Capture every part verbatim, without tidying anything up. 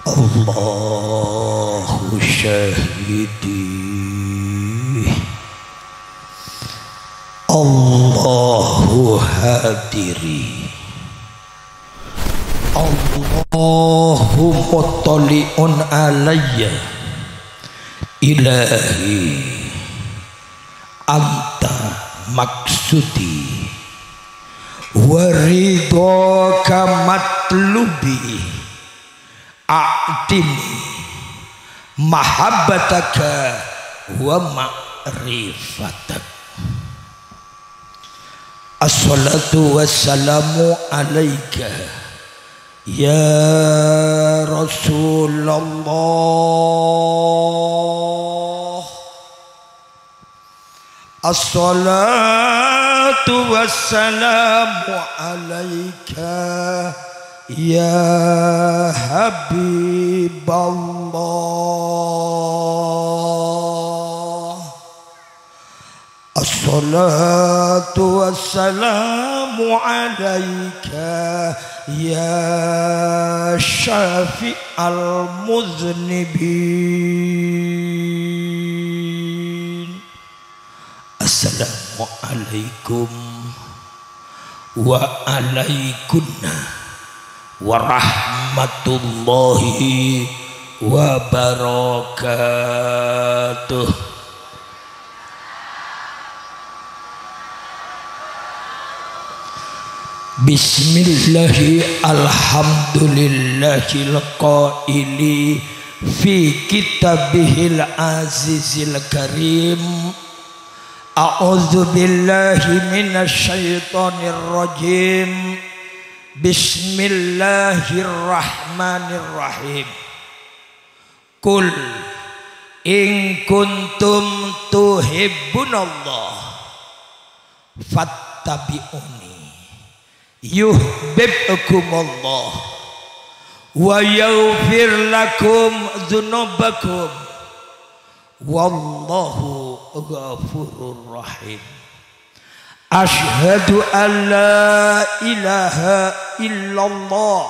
Allahu syahidi, Allahu hadiri, Allahu muttali'un alayya, Ilahi anta maksudi, wa ridhaka matlubi, a'tini mahabbataka wa ma'rifatak. Assalatu wassalamu alaika, ya Rasulullah. Assalatu wassalamu alaika, ya Habiballah. Assalatu wassalamu alaika, ya syafi'al mudznibin. Assalamualaikum wa alaikunna warahmatullahi wabarakatuh. Bismillahi alhamdulillahil qaili fi kitabihil azizil karim. A'udzubillahi minasyaitonirrajim. Bismillahirrahmanirrahim. Qul in kuntum tuhibbunallah fattabi'uni yuhbibkumullah wa yaghfir lakum dzunubakum wallahu ghafurur rahim. Asyhadu an la ilaha illallah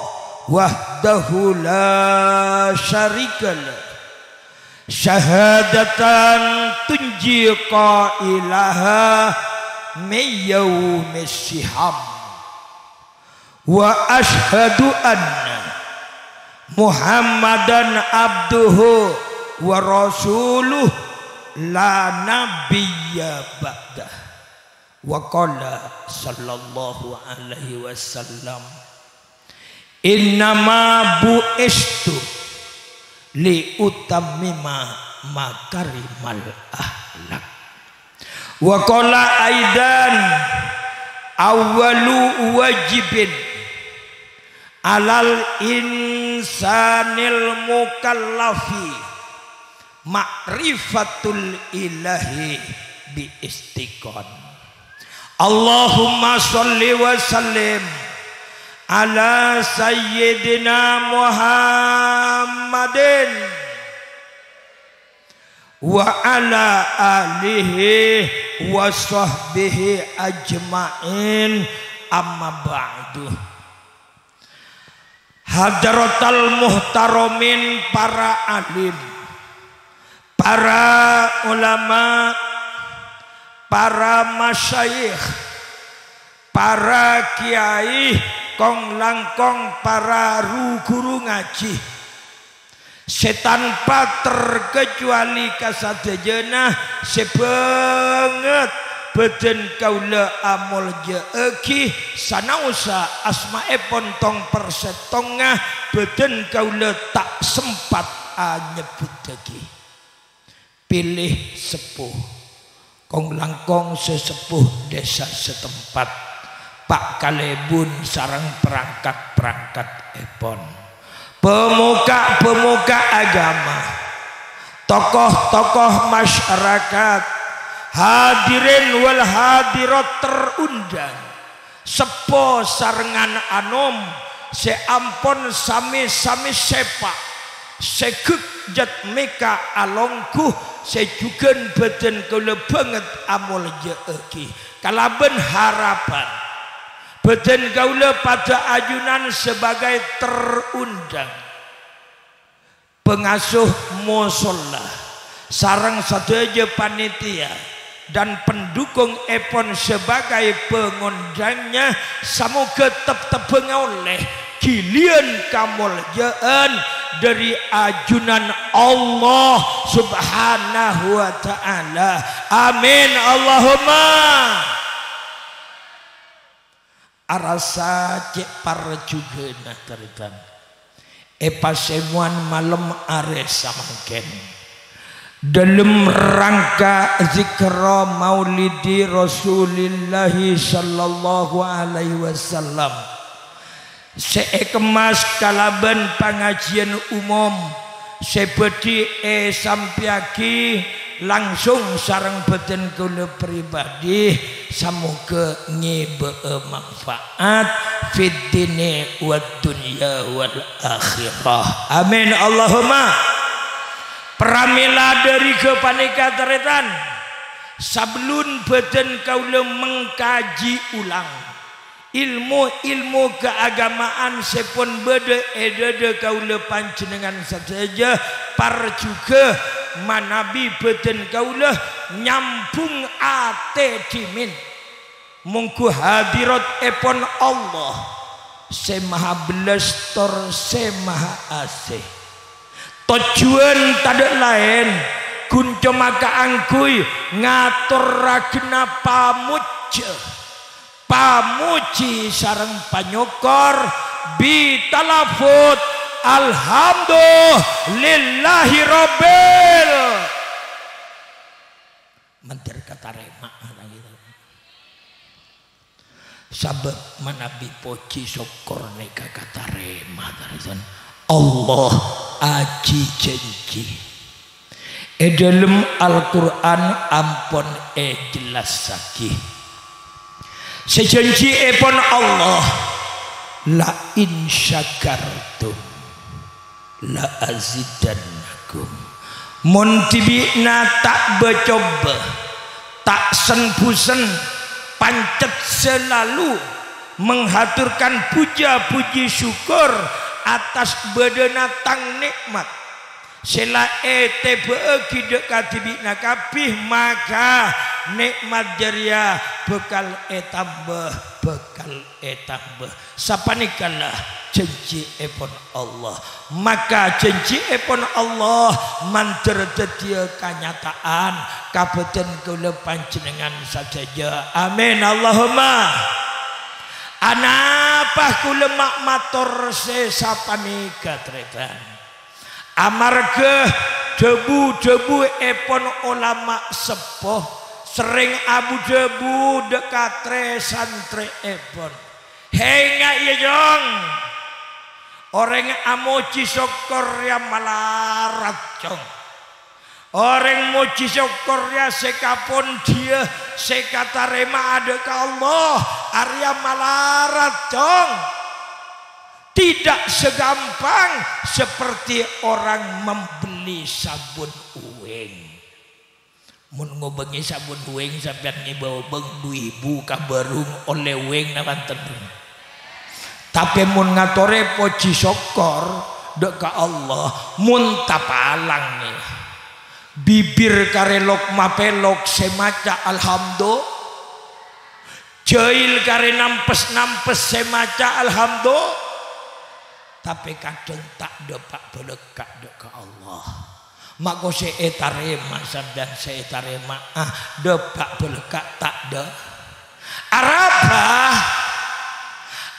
wahdahu la syarikalah. Syahadatan tunji qailaha min yaumis siham. Wa asyhadu anna Muhammadan abduhu wa rasuluh la nabiyya ba'dah. Wa qala sallallahu alaihi wasallam, "Innama bu'istu li utammima makarimal akhlak." Wa qala aidan, "Awwalu wajibin alal insanil mukallafi ma'rifatul ilahi bi istiqon." Allahumma sholli wa sallim ala sayyidina Muhammadin wa ala alihi wa sahbihi ajma'in, amma ba'du. Hadratal muhtaramin, para alim, para ulama, para masyayikh, para kiai, kong-langkong para ru-ghuru ngaji. Sè tanpa terkecuali ka sadhâjâna sè bângèt bâdhân kaulâ amoljâ'aghi, sanaossa asmaèpon tong-persèttongnga bâdhân kaulâ ta' sempat anyebbhuttaghi. Pilih seppo. Kong-langkong sesepuh desa setempat, Pa' Kalèbun sareng perangkat-perangkatèpon, pemuka-pemuka agama, tokoh-tokoh masyarakat, hadirin wal hadirat terundang, seppo sarengngan anom sè ampon sami-sami sèpa', sè ghegjhât mèka alongghu, sè jhughân bâdhân kaulâ bângèt amoljâ'aghi. Kalabân harapan, bâdhân kaulâ padâ ajunan sebagai terundang. pengasuh mosolla, sareng sadhâjâ panitia dan pendukungèpon sebagai pengondangnya, samoghâ teptebbhâ ngaollè ghiliyân kamoljâ'ân dhâri ajunan Allah Subhanahu wa Ta'ala. Amin, Allahumma. Arassa cè' parjugâna, tarètan. È pasèmowan malem arè samangkèn, dâlem rangka zikra maulidi Rasulillahi sallallahu alaihi wasallam, sè èkemmas kalabân pangajiyân umum sè bhâdhi èsampèyaghi langsung sareng bhâdhân kaulâ pribadi, samoghâ ngèbâ'â manfaat fid dini wad dunya wal akhirah. Amin, Allahumma. Pramèla dhâri ghâpanèka, tarètan, sabellun bhâdhân kaulâ mengkaji ulang ilmu-ilmu keagamaan sè pon bâdâ è dhâdhâ kaulâ panjhennengngan sadhâjâ, parjugâ manabi bhâdhân kaulâ nyambhung atè dhimèn. Mongghu hadiratèpon Allah sè Maha Bellas tor sè Maha Asè. Tojjhuwân tadâ' laèn, ghun coma kaangghuy ngatorraghâna pamojjhâ, pamojhi sareng panyokkor bi talafut, "Alhamdulillahirabbil." Mandhâr katarèma'a, ta' gitu. Sabâb manabi pojhi sokkor nèka katarèma, tarètan. Allah ajhi jhânjhi. È dhâlem Al-Qur'an ampon èjellassaghi. Sè jhânjhièpon Allah, "La in syakartum la azidannakum." Mon dhibi'na ta' bâ-cobbhâ, ta' sen-bhusen, pancet selalu menghaturkan puja-puji syukur atas bâdâna Tang nè'mat sè la ètèbâ'âghi dâ' kadhibi'na kabbhi, maka nè'mat jârèya bhâkal ètambâ, bhâkal ètambâ. Sapanèkala jhânjhièpon Allah. Maka jhânjhièpon Allah mandhâr dhâddhiyâ kanyata'an ka bhâdhân kaulâ panjhennengngan sadhâjâ. Amin, Allahumma. Anapa kaulâ ma'-, mator sè sapanèka, tarètan? Amarghâ dhâbu-dhâbuèpon olama seppo serrèng abu-dhâbu dâ' ka trè-santrèèpon. Hè, enga' iyâ, Cong. Orèng amojhi sokkor rèya malarat, Cong. Orèng mojhi sokkor rèya sè kapondhiyâ sè katarèma'a dâ' ka Allah, arèya malarat, Cong. Tidak segampang seperti orang membeli sabun uwèng. Mon ngobângè sabun uwèng, sampèyan ngèbâ obâng du èbu ka bârung ollè uwèng napa enten? Tapè mon ngatorè pojhi sokkor dâ' ka Allah, mon tapalang, bibir karè lok-mapèlok sè maca alhamdu-, jhâil karè nampes-nampes sè maca alhamdu-, tapè kadhâng ta' dâpa' bâlâkka' dâ' ka Allah. Mako sè ètarèma sampèyan sè ètarèma'a, dâpa' bâlâkka' ta' dâ-, arapa?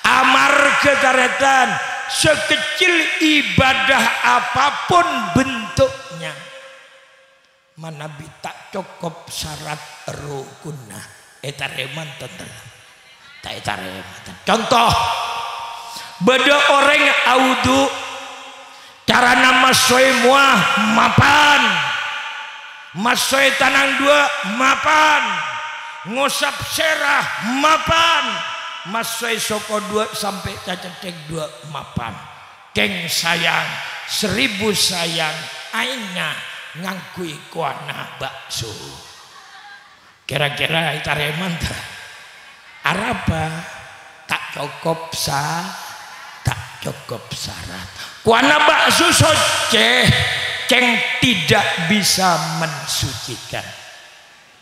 Amarghâ tarètan, sekecil ibadah apapun bentuknya, manabi ta' cokop sarat rukunna, ètarèma enten, ta' ètarèma enten. Conto, bâdâ orèng awudu, carana massoè mowa mapan, massoè tanang duwâ' mapan, ngosap sèra mapan, massoè soko duwâ' sampè' cacèthèk duwâ' mapan. Kèng sayang, seribu sayang, aèngnga ngangghuy kowana bakso. Kèra-kèra ètarèma ta'? Arapa? Ta' cokop sa-, ta', cokop syarat. Kuana bakso socce, ceng tidak bisa mensucikan.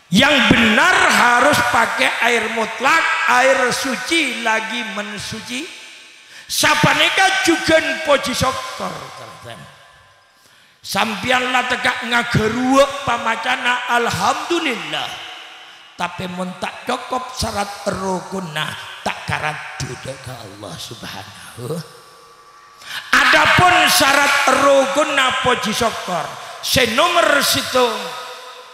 Yang benar harus pakai air mutlak, air suci lagi mensuci. Sapanèka jhughân pojhi sokkor, tarètan. Sampèyan la tekka ngaghâruwâ' pamacana alhamdulillah, tapè mon ta' cokop sarat rokonna, ta' karaddhu dâ' ka Allah Subhanahu. Adapun sarat rokonna pojhi sokkor sè nomer sèttong,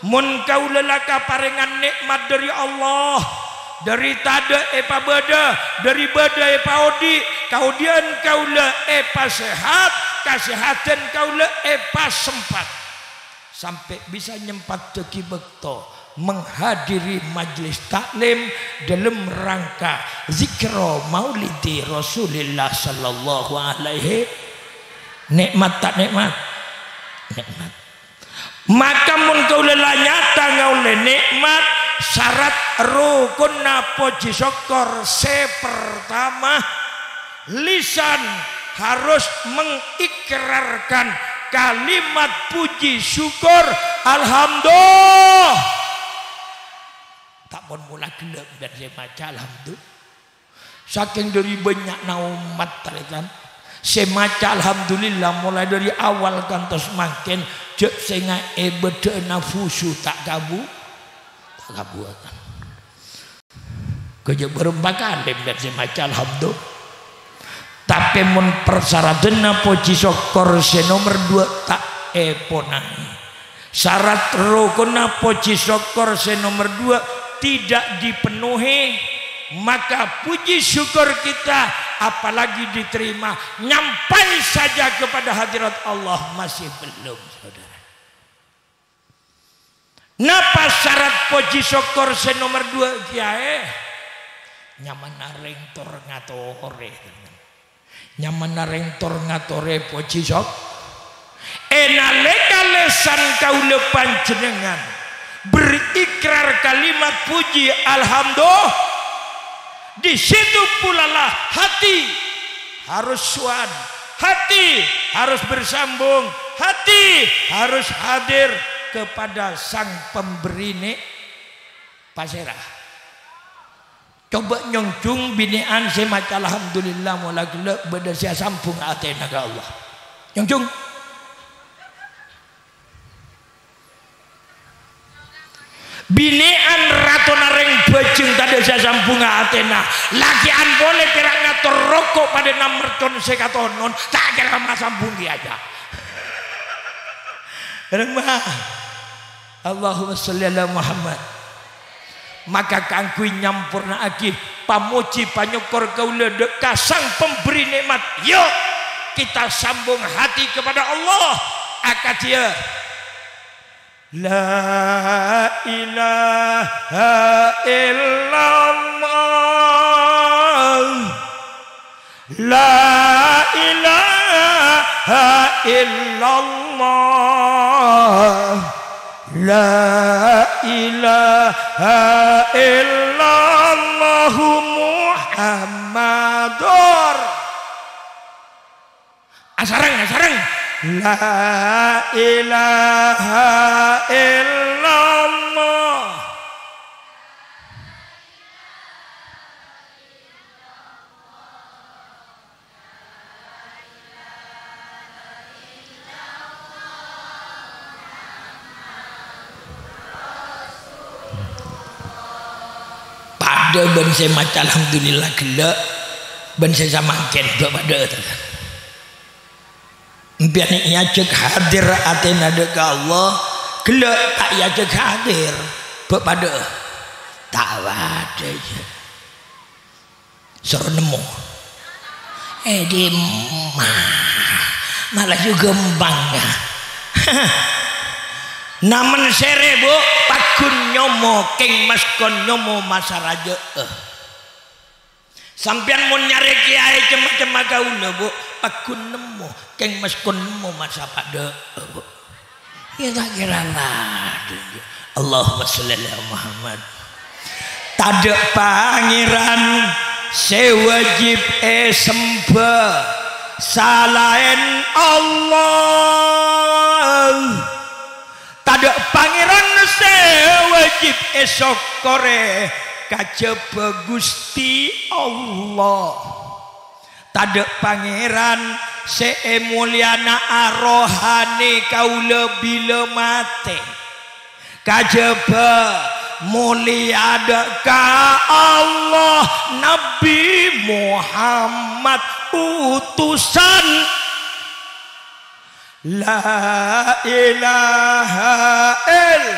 mon kaulâ la kaparèngan nè'mat dâri Allah, dâri tadâ' èpabâdâ, dâri bâdâ èpaodi', kaodi'ân kaulâ èpasèhat, kasèhadhân kaulâ èpasempat, sampè' bisa nyempaddhâghi bâkto menghadiri majlis taklim dalam rangka zikra maulidi Rasulillah sallallahu alaihi. Nè'mat ta' nè'mat? Nè'mat. Maka mon kaulâ la nyata ngaollè nè'mat, sarat rokonna pojhi sokkor sè pertama, lisan harus mengikrarkan kalimat puji syukur, alhamdulillah. Ta' mon mola ghellâ' bân sè maca alhamdulillah. Sakèng dâri bânnya'na ommat, tarètan, sè maca alhamdulillah molaè dâri awal kantos mangkèn, jhâ' sènga' è bâddhâ'ânna khusu' ta' kabu-, ta' kabuwâtân. Kajhâ' bârâmpa kalè bân sè maca alhamdulillah. Tapè mon parsaradhânna pojhi sokkor sè nomer duwâ' ta' èponangè, sarat rokonna pojhi sokkor sè nomer duwâ' tidak dipenuhi, maka puji syukur kita apalagi diterima, nyampai saja kepada hadirat Allah masih belum, saudara. Napa sarat pojhi sokkor sè nomer duwâ' kèyaè? Nyamana rèng tor ngatorè. Nyamana rèng tor ngatorè pojhi sok-, è nalèka lèsan kaulâ panjhennengngan berikrar kalimat puji, alhamdulillah, di situ pulalah hati harus sowan, hati harus bersambung, hati harus hadir kepada Sang Pemberi ni-, pasèra. Coba nyongjung binè'an sè maca alhamdulillah mola ghellâ' bâdâ sè asambhung atèna ka Allah. Nyongjung. Binè'an ratona rèng bhâjheng tadâ' sè asambhungnga atèna. Lakè'an polè pèra' ngator roko' padâ namercon sè katonon, ta' kèra masambhung kèya, jâ'. Rèng ma-, Allahumma sholli ala Muhammad. Maka kaangghuy nyampornaaghi pamojhi panyokkor kaulâ dâ' ka Sang Pemberi Nikmat, yu, kita sambung hati kepada Allah. Akadhiyâ. La ilaha illallah. La ilaha illallah. La ilaha illallah Muhammadur. Asareng, asareng. La ilaha illallah. Padâ bân sè maca alhamdulillah ghellâ', bân sè samangkèn bâ' padâ. Empèyan èajhâk hadir atèna dâ' ka Allah, ghellâ' ta' èajhâk hadir, bâ' padâ. Ta' padâ, iyâ. Soro nemmo. Eh, dimma. Malah jhughân bângâ. Namen sèrè, Bu, paggun nyomo, kèng maskon nyomo masa rajâ'â. Sampèyan mon nyarè kèyaè cem-macemma kaulâ, Bu, paggun nemmo, kèng maskon nemmo masa padâ'â, Bu. Iyâ, ta' kèra padâ. Allahumma sholli ala Muhammad. Tadâ' Pangèran sè wajib èsemba Salaèn Allah, tadhâ' Pangèran sè wajib èsokkorè kajhâbhâ Ghustè Allah. Tadhâ' Pangèran sè èmoljâ'âna rohanè kaulâ bilâ matè. Kajhâbhâ moljâ dâ' ka Allah, Nabbhi Muhammad utusan. La ilaha ill-,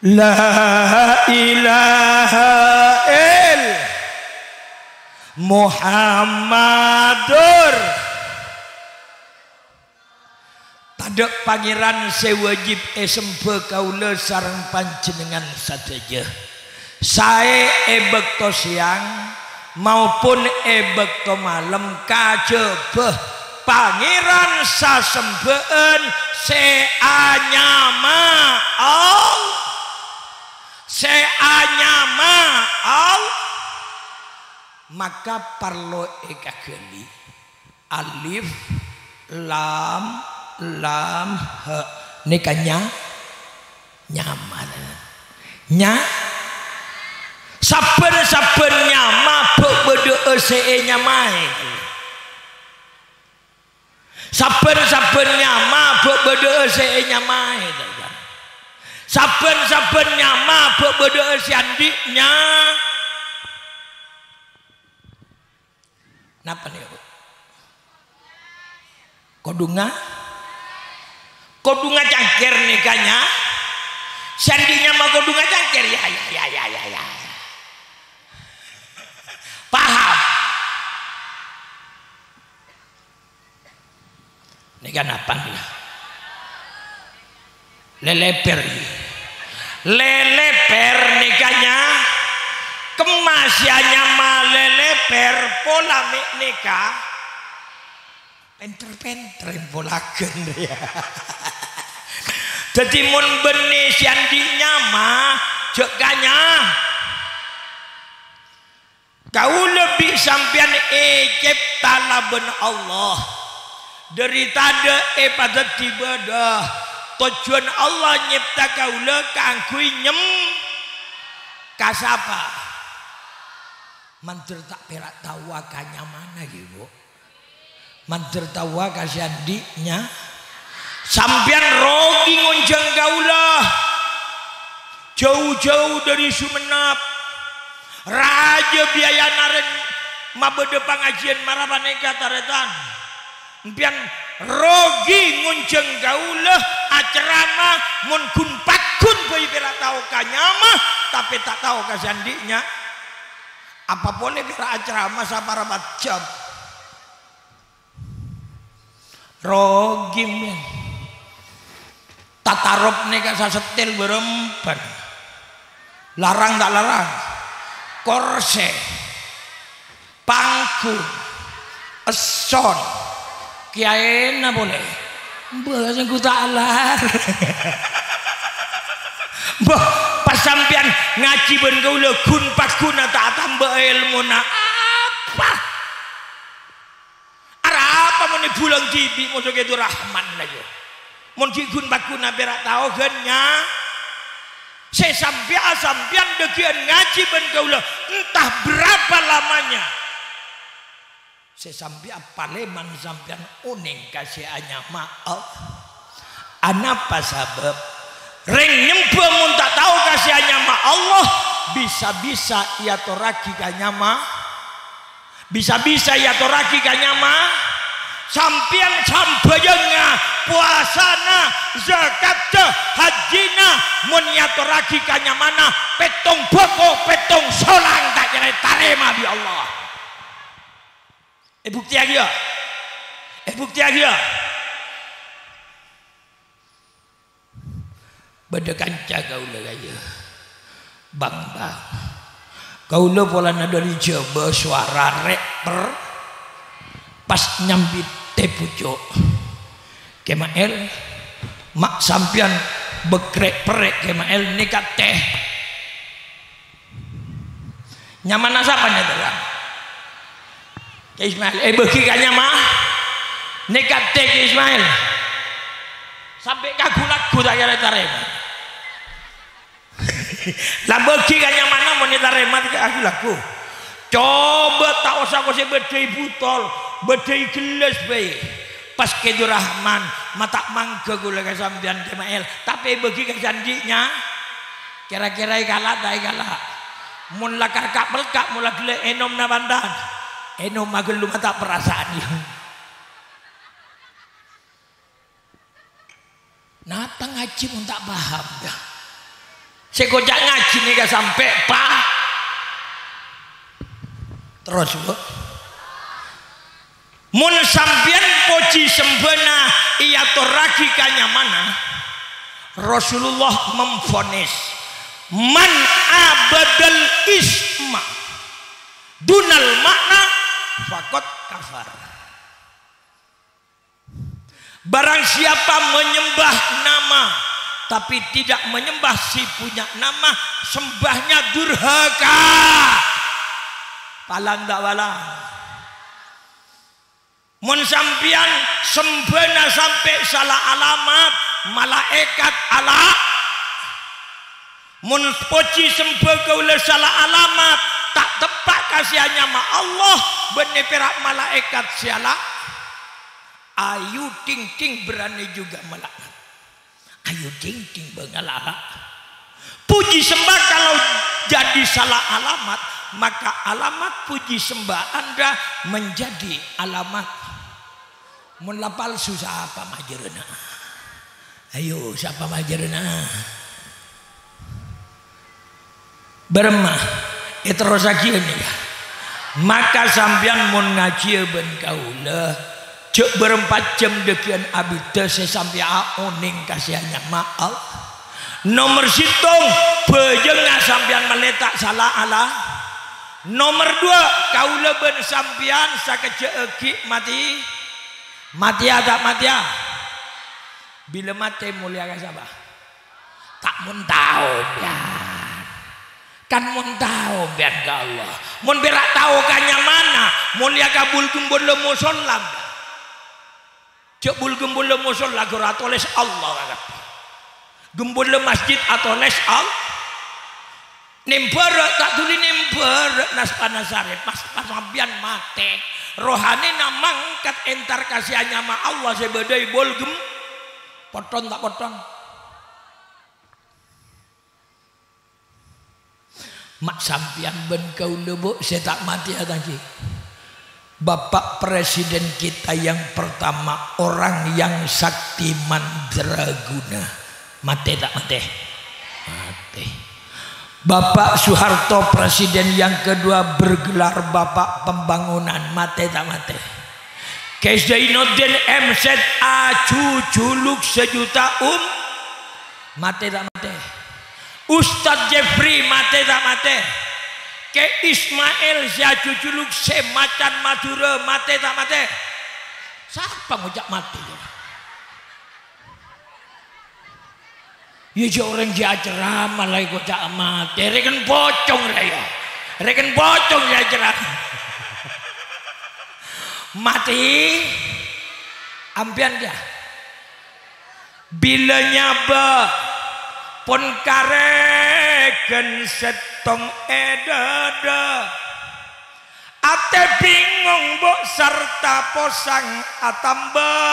la ilaha ill-, Muhammadur. Tadhâ' Pangèran sè wajib èsembhâ kaulâ sareng panjhennengngan sadhâjâ. Saè è bâkto sèyang maupun è bâkto malem kajhâbhâ Pangèran sasembhâ'ân sè anyama Allah. Sè anyama Allah. Maka parlo èkaghâli. Alif, lam, lam, ha. Nèka nya-, nyama. Nya-, sabbhân-sabbhân nyama bâ-, bâdâ'â sè ènyamaè. Sabbhân-sabbhân nyama bâ-, bâdâ'â sè ènyamaè. Sabbhân-sabbhân nyama bâ-, bâdâ'â sè andi' nya-, Napa nèka, Bu? Kodhungnga? Kodhungnga cangkèr nèka nya? Sè andi' nyama kodhungnga cangkèr? Ya, ya, ya, ya, ya, ya. Paham? Nèka napa nèka? Lèlèpèr. Lèlèpèr nèka nya-, kemma sè anyama lèlèpèr pola mè' nèka. Pènter-pènter èmpolagân, ya. Dhâddhi, mon bânnè sè andi' nyama, jhâ' kanya. Kaulâ bi' sampèyan ècèpta labân Allah. Dhâri tadhâ' èpadhâddhi bâdâ. Tojjhuwân Allah nyèpta kaulâ kaangghuy nyem-, ka sapa? Mandhâr ta' pèra' taowa ka nyamana, ghi, Bu? Mandhâr taowa ka sè andi' nya-, sampèyan rogi ngonjhâng kaulâ. Jhâu-jhâu dhâri Songennep. Rajâ biayana rèng mabâdâ pangajiyân mara panèka, tarètan. Sampèyan rogi ngonjhâng kaulâ acerama mon ghun-paghun bhâi pèra' tao ka nyama, tapè ta' tao ka sè andi' nya-, apa polè pèra' acerama saparapat jam. Rogi, men. Tatarop nèka sasettèl bârâmpan. Larang ta' larang? Korsè, panggung, èsson, kèyaèna polè. Mbah, sèngko' ta' lar. Mbah, pas sampèyan ngajhi bân kaulâ ghun-paghunna ta' atamba èlmona. Apa? Arapa mon è bulân dhibi' moso Kèto Rahman la, yâ? Mon ghi' ghun-paghunna pèra' tao ghân nya-, sè sampèyan, sampèyan dhâggi'ân ngajhi bân kaulâ entah berapa lamanya. Sè sampèyan palèman sampèyan onèng ka sè anyama Allah. Anapa sabâb? Rèng nyembhâ mon ta' tao ka sè anyama Allah, bisa-bisa èatorraghi ka nyama, bisa-bisa èatorraghi ka nyama. Sampèyan sambhâjângnga, powasana, zakatta, hajjina, mon èatorraghi ka nyamana, pèttong bhâko, pèttong solang ta' kèra ètarèma bi' Allah. Èbuktèyaghi, yâ. Èbuktèyaghi, yâ. Bâdâ kanca kaulâ kaya Bang-bang. Kaulâ polana dhâri Jhâbâ, sowara rèk per-, pas nyambit tè pucuk. Kè Ma'èl, ma' sampèyan bâk rèk-perrèk Kè Ma'èl nèka tè. Nyamana sapa nèka, Kang? Kè Ismail. Èbâgi ka nyama. Nèka tè Kè Ismail. Sampè' ka ghu-lagghu ta' kèra tarèma. La bâgi ka nyamana mon ètarèma ka ghu-lagghu. Coba ta' osa kosè bâdâi butol, bâdâi gellâs bhâi. Pas Kè Durrahman, ma' ta' mangghâ kaulâ ka sampèyan Kè Mail, tapè èbâgi ka sandhi'na. Kèra-kèra èkala' ta' èkala'? Mon la karka' pelka' mola ghellâ' ènom na pantan. Ènom aghâllu ma' ta' parasa'an, yâ. Napa ngajhi mon ta' paham, yâ? Sè koca' ngajhi nèka sampè' pa-, terros, Bu. Mon sampèyan pojhi sembhâna èyatorraghi ka nyamana, Rasulullah memvonis, "Man abadal isma dunal ma'na faqad kafar." Barang siapa menyembah nama, tapi tidak menyembah si punya nama, sembahnya durhaka. Palang ta' palang? Mon sampèyan sembhâna sampè' sala alamat, malaèkat ala-, Mon pojhi sembhâ kaulâ sala alamat, ta' teppa' ka sè anyama Allah, bânnè pèra' malaèkat sè ala-, ayu ting-ting berani juga malaknat. Ayu ting-ting bângal ala-. Puji sembah kalau jadi salah alamat, maka alamat puji sembah Anda menjadi alamat. Mon la palsu, sapa majârâna? Ayo, sapa majârâna? Bârâmma? Èterrossaghiyâ nèka. Maka sampèyan mon ngajhiyâ bân kaulâ, jhâ' bârâmpa jhâm dhâghiyân abidhâ sè sampèyan aonèng ka sè anyama Allah. Nomer sèttong, bhâjângnga sampèyan mellè ta' sala ala. Nomer duwâ', kaulâ bân sampèyan sakejjhâ' aghi' matè. Matèya ta' matèya? Bilâ matè molèya ka sapa? Ta' mon tao, sampèyan. Kan mon tao, sampèyan, ka Allah. Mon pèra' tao ka nyamana, molèya ka bul-gembul mosolla. Jhâ' bul-gembul mosolla ghârâ atolès Allah ka kabbhi. Gembul masjid atolès Allah. Nèmbârâ' ta' dhuli nèmbârâ' nas-panasarè, pas, pas sampèyan matè. Rohanèna mangkat entar ka sè anyama Allah sè bâdâ è bul gem-, potthon ta' potthon? Ma' sampèyan bân kaulâ, Bu', sè ta' matèya ta' ghi'? Bapak Presiden kita yang pertama, orang yang sakti mandraguna. Matè ta' matè? Matè. Bapak Soeharto, Presiden yang kedua, bergelar Bapak Pembangunan. Matè ta' matè? Kè Zainuddin M Z, ajhujhuluk sejuta um-, matè ta' matè? Ustadz Jeffrey matè ta' matè? Kè Ismail sè ajhujhuluk sè macan Madhurâ matè ta' matè? Sapa ngoca' matè? Iyâ, jhâ' orèng sè acerama la èkoca' matè. Rèken pocong rèya. Rèken pocong sè acerama. Matè. Ampèyan, yâ. Bilâ nyabâ, pon karè ghân sèttong è dâdâ. Atè bingong, Bu', sarta posang atamba-tamba.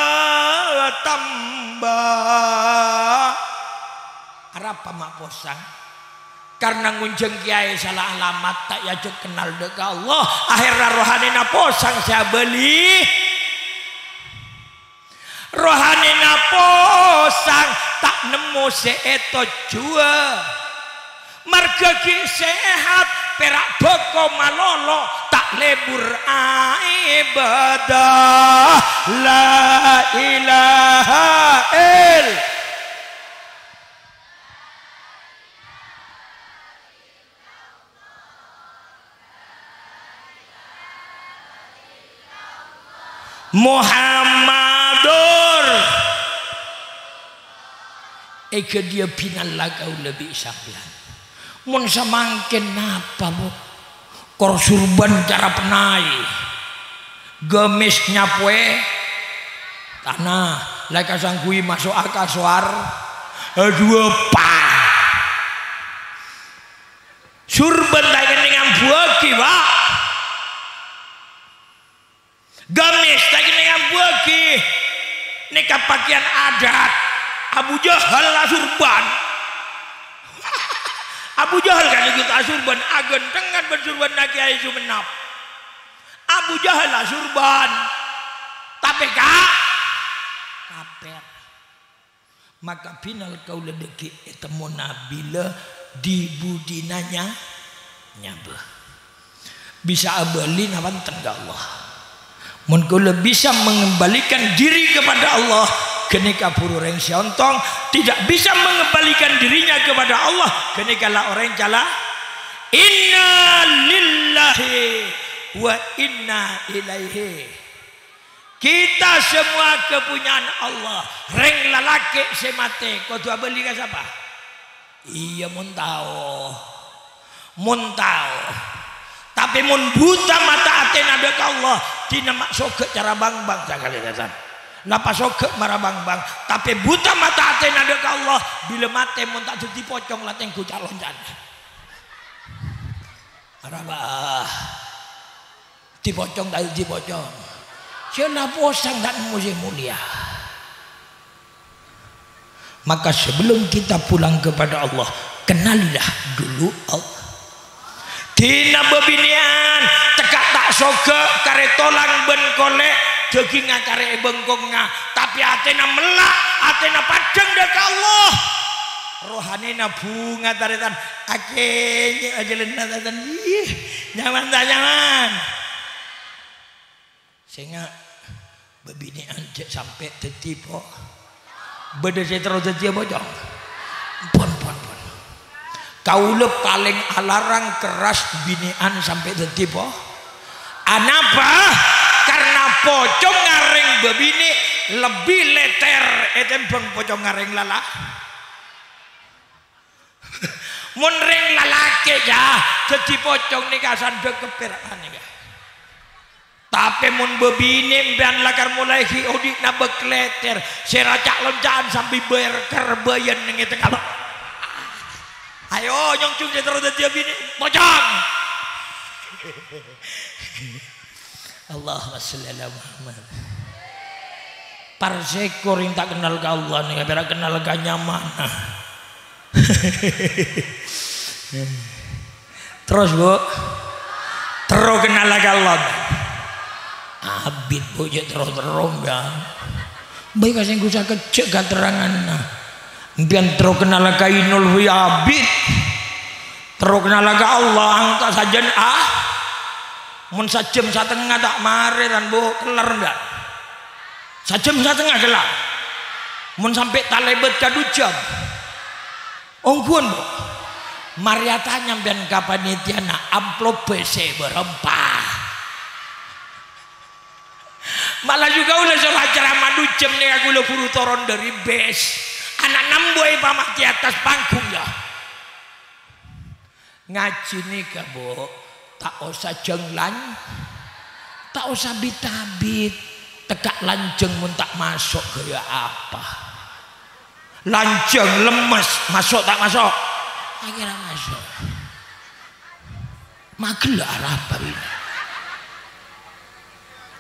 Arapa ma' posang? Karna ngonjhâng kèyaè sala alamat, ta' èajhâk kennal dâ' ka Allah. Aherra rohanèna posang sè abâli. Rohanèna posang ta' nemmo sè ètojjhuwâ. Marghâ ghi' sehat, pèra' bhâko malolo, ta' lebur aèbâdâ. La ilaha ill-, Muhammadur. È ghâdhiyâ bhina la kaulâ bi' sampèyan. Mon samangkèn napa, Bu'? Tor surban cara pennay. Gâmis nyapowè tana, la èkasangghuwi maso'a ka sowar-, eh, dhuwâ pa. Surban ta' kennengngan buwâghi, Pak. Gâmis ta' kennengngan buwâghi. Nèka pakèyan adat. Abu Jahal asurban. Abu Jahal kan nèka ta' asurban, aghânthengan bân surbanna Kèyaè Sumennep. Abu Jahal asurban. Tapè ka-, kafir. Maka binal kaulâ dhâggi' ètemmona bilâ di-budina nya-, nyabâ. Bisa abâli napa enten ka Allah. Mon kaulâ bisa mengembalikan diri kepada Allah, ghânèka buru orèng sè ontong. Tidak bisa mengembalikan dirinya kepada Allah, ghânèka la orèng cala-, inna lillahi wa inna ilaihi. Kita semua kepunyaan Allah. Rèng lalakè' sè matè kodhu abâli ka sapa? Iyâ, mon tao. Mon tao. Tapè mon buta mata atèna dâ' ka Allah, dinah ma' soghâ cara bang-bang sakalè, Tan. Napa soghâ mara bang-bang, tapè buta mata atèna dâ' ka Allah, bilâ matè mon ta' dhâddhi pocong la tengghu ca'-lonca'an. Arapa? Dhâddhi pocong ta' dhâddhi pocong? Sè la posang ta' nemmo sè molèya. Maka sebelum kita pulang kepada Allah, kenalilah dulu Allah. Dinah bâbinè'an, tekka' ta' soghâ karè tolang bân kolè', dhâghingnga karè è bengkongnga, tapè atèna mella', atèna paddhâng dâ' ka Allah. Rohanèna bhunga tarètan, akènyè' ajhâlânna tarètan. Ih, nyaman ta' nyaman? Sènga', bâbinè'an jhâ' sampè' dhâddhi po-, bâdâ sè terro dhâddhiyâ pocong? Pon, pon, pon. Kaulâ palèng alarang kerras binè'an sampè' dhâddhi po-, anapa? Karna pocong ngarèng bâbinè' lebbi lètèr ètèmbhâng pocong ngarèng lala-, Mon rèng lalakè', yâ, dhâddhi pocong nèka sandhâ keppèr anèka. Tapè mon bâbinè' empèyan lakar molaè ghi' odi'na bâk lètèr, sè ra ca'-lonca'an sambi bârker bâjâna neng è tengnga lo-, ayo, nyongjung sè terro dhâddhiyâ binè' pocong. Allahumma sholli ala Muhammad. Parsèko rèng ta' kennal ka Allah nèka, pèra' kennal ka nyamana. Terros, Bu. Terro kennal ka Allah. Abit, Bu, jhâ' terro-terro, ya. Bâi kasènggu sakejjhâ' katerranganna. Empèyan terro kennal ka Inul, bâi abit. Terro kennal ka Allah, engko' sajân, ah. Mon sajjhâm satengnga ta' marè, tan, Bu, kellar, enggak? Sajjhâm satengnga kellar. Mon sampè' talèbât ka du jam. Ongghuwân, Bu. Marè atanya empèyan ka panitiana, amplobbhâ sè bârâmpa. Ma' laju kaulâ soro acara madu jam nèka kaulâ buru toron dâri bis. Ana' nambu èpamatè attas panggung, yâ. Ngajhi nèka, Bu, ta' osa jhâng lan-, ta' osa bit-abit. Tekka' lanjhâng mon ta' maso' ghâllu apa? Lanjhâng, lemmes, maso' ta' maso'? Akhèrra maso'. Maghellâ' arapa, Bi'?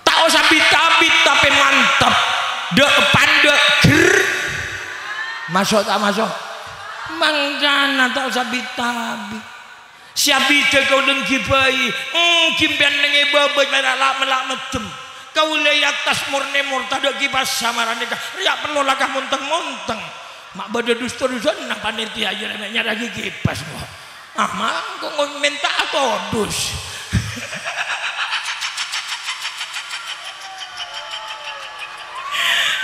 Ta' osa bit-abit, tapè mantep. Dâ'-pandâ', ger. Maso' ta' maso'? Mangkana ta' osa bit-abit. Sè abidhâ kaulâ ènggi bhâi, ènggi empèyan neng è bâbâ mèra la'-mella' meddhem. Kaulâ è attas mornè-mor tadâ' kipas samarana ka, rèya' pello la ka monteng-monteng. Ma' bâdâ dus-todusânna panitia, iyâ, rè, mè' nyarèaghi kipas, kok. Ah, mangkong mènta atodus.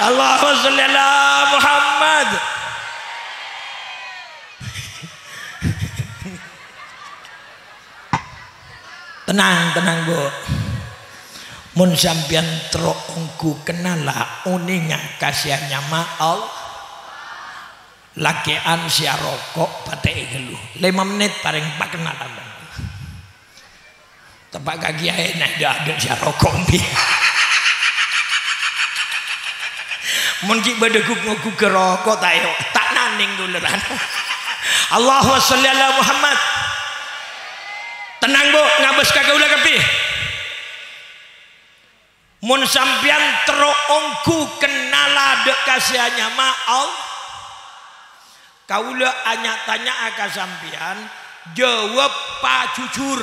Allahumma sholli ala Muhammad. Tenang, tenang, Bu. Mon sampèyan terro ongghu kennala, onènga ka sè anyama Allah. Lakè'an sè aroko', patè'è ghâllu. Lèma mennit parèng pakennalan. Teppa' ka kiyaèna, dâ'-adâ' sè aroko' embi'. Mon ghi' bâdâ gug-ngogughâ roko', ta' èo-, ta' nanèng duleran. Allahumma sholli ala Muhammad. Tenang, Bu, ngabâs ka kaulâ kabbhi. Mon sampèyan terro ongghu kennala dâ' ka sè anyama Allah, kaulâ nya'-tanya'a ka sampèyan, jâwâb pajhujhur,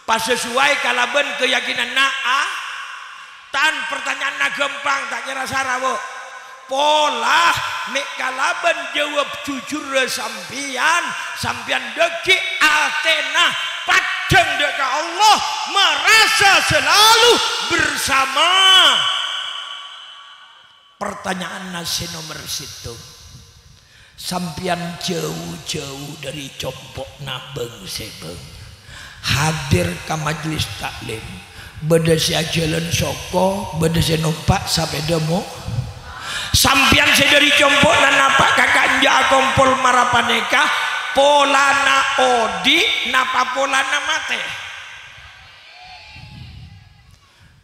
pasasowai kalabân kayakinanna a-, tan, partanya'anna ghâmpang, ta' kèra sara, Bu. Pola mè' kalabân jâwâb jujurra sampèyan, sampèyan dhâggi' atèna paddhâng dâ' ka Allah, marasa selalu bersama. Partanya'anna sè nomer sèttong, sampèyan jâu-jâu dâri compo'na bâng-sèbâng. Hadir ka majelis taklim. Bâdâ sè ajhâlân soko, bâdâ sè nompa' sapèda mo-, sampèyan sè dâri compo'na napa' ka ka'enjâ akompol mara panèka, polana odi' napa polana matè?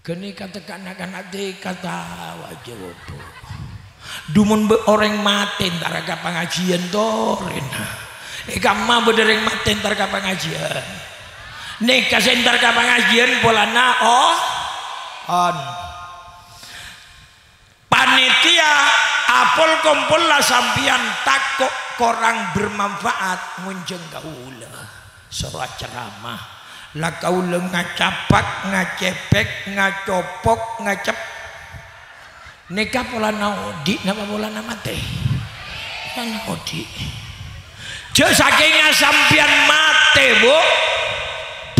Ghânèka tekka' na'-kana' tekka' tawa jâwâbbhâ. Dhu mon bâ-, orèng matè entara ka pangajiyân torèna. È kamma bâdâ orèng matè entar ka pangajiyân. Nèka sè entar ka pangajiyân polana o-, on. Panitia, apol-kompolla sampèyan tako' korang bermanfaat ngonjhâng kaulâ. Soro acerama. La kaulâ ngacapak, ngacepek, ngacopok, ngacep-, Nèka polana odi' napa polana matè? Polana odi'. Jâ' sakènga sampèyan matè, Bu,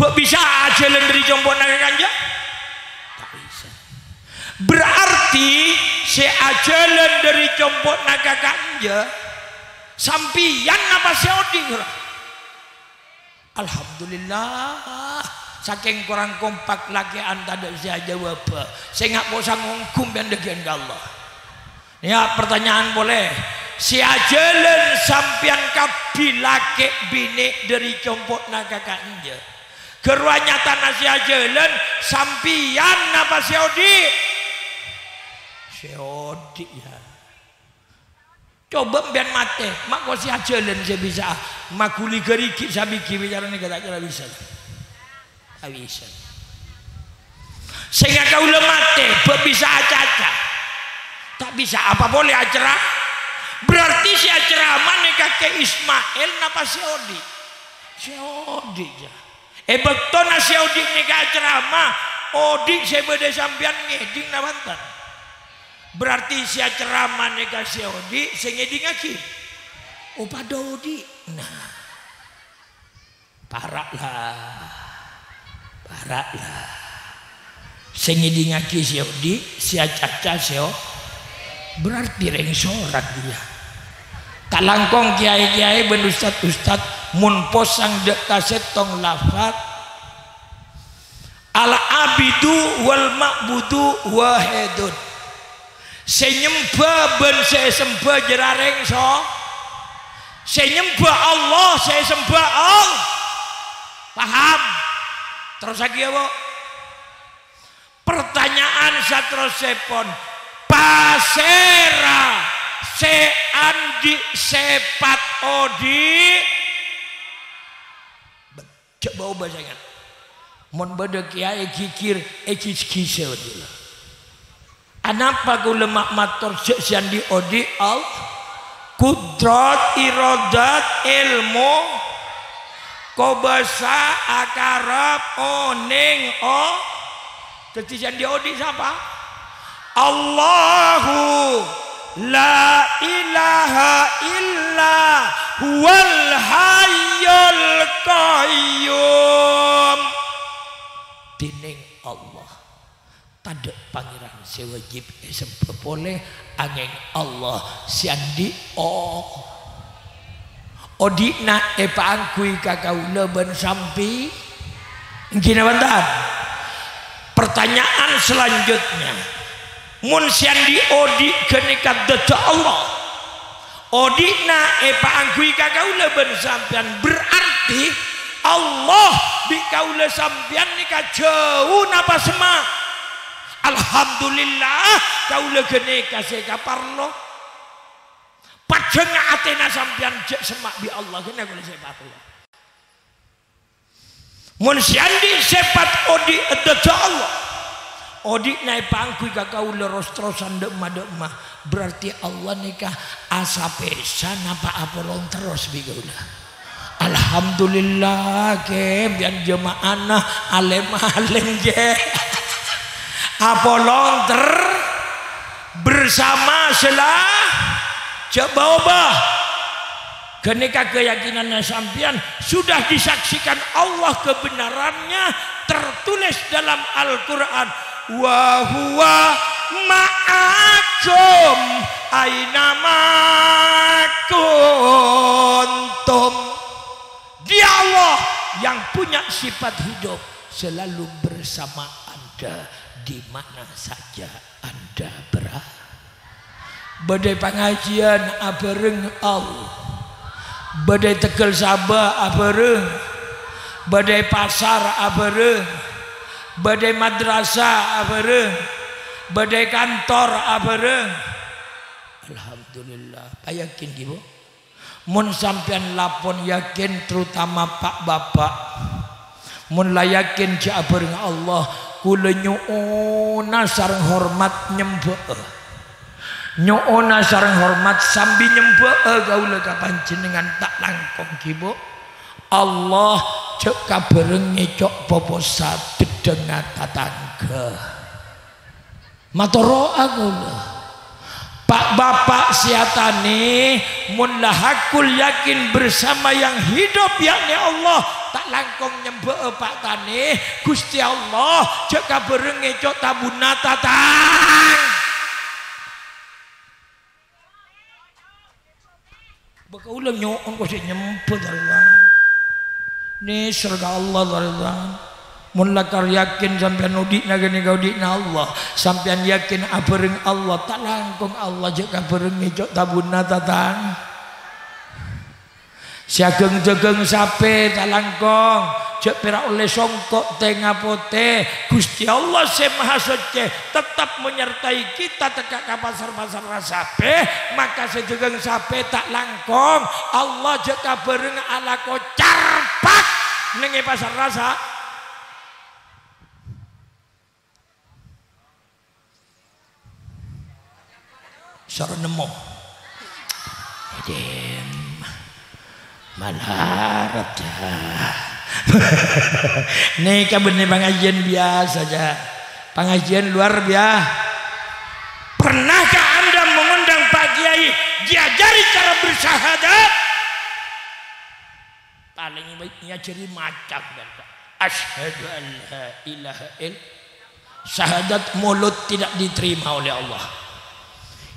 bâ' bisa ajhâlân dâri compo'na ka ka'enjâ? Ta' bisa. Berarti sè ajhâlân dâri compo'na ka ka'enjâ, sampèyan napa sè odi', ghuru? Alhamdulillah, sakèng korang kompak lakè'an tadâ' sè ajâwâbhâ. Sènga' posang ongghu sampèyan dhâggi'ân ka Allah. Ya, partanya'an polè. Sè ajhâlân sampèyan kabbhi lakè' binè' dâri compo'na ka ka'enjâ. Ghâruwa nyatana sè ajhâlân sampèyan napa sè odi'? Sè odi', ya. Coba sampèyan matè, ma' kosè ajhâlân sè bisa'a maghuli ghârighi' sabighi bicara nèka ta' kèra bisa. Ta' bisa. Sènga' kaulâ matè, bâ' bisa acaca. Ta' bisa apa polè acara-, berarti sè acerama nèka Kè Ismail napa sè odi'? Sè odi', jâ. È bâktona sè odi' nèka acerama, odi' sè bâdâ sampèyan ngèdhing napa enten? Berarti sè acerama nèka sè odi', sè ngèdhingngaghi. Oh, padâ odi'. Nah. Para', la. Para', la. Sè ngèdhingngaghi sè odi', sè acaca sè o-, berarti rèng sorat, iyâ. Ta' langkong kèyaè-kèyaè bân ustad-ustad mon posang dâ' ka sèttong lafat, "Al-abidu wal ma'budu wahidun." Sè nyembhâ bân sè èsembhâ jârèya rèng so-, sè nyembhâ Allah, sè èsembhâ Allah. Paham? Terrossaghi, yâ, Bu. Partanya'an saterrossèpon, pasèra sè andi' sèpat odi'? Jâ' bâ-obâ saènga'. Mon bâdâ kèyaè ghighir, ègis-gisâ odi' la. Anapa kaulâ ma-, mator jâ' sè andi' odi'? Al-, kudrat, irodat, èlmo, kobâsa, akarep, onèng, o-, Dhâddhi sè andi' odi' sapa? Allahu la ilaha illa huwal hayyul qayyum. Dhinèng Allah. Tadâ' Pangèran sè wajib èsembhâ polè, angèng Allah sè andi' o-, Odi'na èpaangghuy ka kaulâ bân sampè-, èngghi napa bhunten? Pertanyaan selanjutnya, mon sè andi' odi' ghânèka dhâddhâ Allah, odi'na èpaangghuy ka kaulâ bân sampèyan, berarti Allah bi' kaulâ sampèyan nèka jhâu napa semma'. Alhamdulillah, kaulâ ghânèka sè èkaparlo. Paddhângnga atèna sampèyan jhâ' semma' bi' Allah, ghânèka kaulâ sè èparlo. Mon sè andi' sèpat odi' è dhâddhâ Allah, odi'na èpaangghuy ka kaulâ ros-terrosan dâ' emma-dâ' emma, berarti Allah nèka asapèsa napa apolong terros bi' kaulâ. Alhamdulillah, kè, bi'en jema'ana alèm-alèm, kè. Apolong ter-, bersama sela-, jhâ' bâ-obâ. Ghânèka keyakinanna sampèyan sudah disaksikan Allah kebenarannya tertulis dalam Al-Quran. "Wa huwa ma'akum aina ma kuntum." Dia Allah yang punya sifat hidup selalu bersama Anda di mana saja Anda berada. Bâdâ è pangajiyân abhâreng Allah. Bâdâ è tegghâl sabâ abhâreng. Bâdâ è pasar abhâreng. Bâdâ è madrasah abhâreng. Bâdâ è kantor abhâreng. Alhamdulillah. Payakin, ghi, Bu? Mon sampèyan lapon yakin, terutama pa'-bapa', mon la yakin jhâ' abhâreng Allah, kaulâ nyo'ona sareng hormat nyembhâ'â. Nyo'ona sareng hormat sambi nyembhâ'â kaulâ ka panjhennengngan ta' langkong, ghi, Bu. Allah jhâ' kabhârengngè co' poposa dhedhdhângnga tatangghâ. Matoro'a kaulâ. Pa'-bapa' sè atanè, mon la hakul yakin bersama yang hidup, yakni Allah, ta' langkong nyembhâ'â pa' tanè, Ghustè Allah, jhâ' kabhârengngè co' tabuna tatang-, Bâ kaulâ nyo'on ko' sè nyembhâ, tarètan. Nèser ka Allah, tarètan. Mon lakar yakin sampèyan odi'na ghânèka odi'na Allah, sampèyan yakin abhâreng Allah, ta' langkong Allah jhâ' kabhârengngè co' tabuna tatang-. Sè aghâng-dhâghâng sapè ta' langkong, jhâ' pèra' ollè songko' tènga potè. Ghustè Allah Sè Mahasoccè tettep menyertai kita tekka' ka pasar-pasarra sapè, maka sè dhâghâng sapè ta' langkong, Allah jhâ' kabhâreng alako carpak neng è pasarra sa-, Soro nemmo. Dem. Malarat, ya. Nèka bânnè pangajiyân biyasa, ya. Pangajiyân luar biya-, Pernahkah Anda mengundang Pak Kiai diajari cara bersyahadat? Palèng bâi-, èajhâri maca, kan, Pak. Asyhadu an la ilaha ill-, syahadat mulut tidak diterima oleh Allah.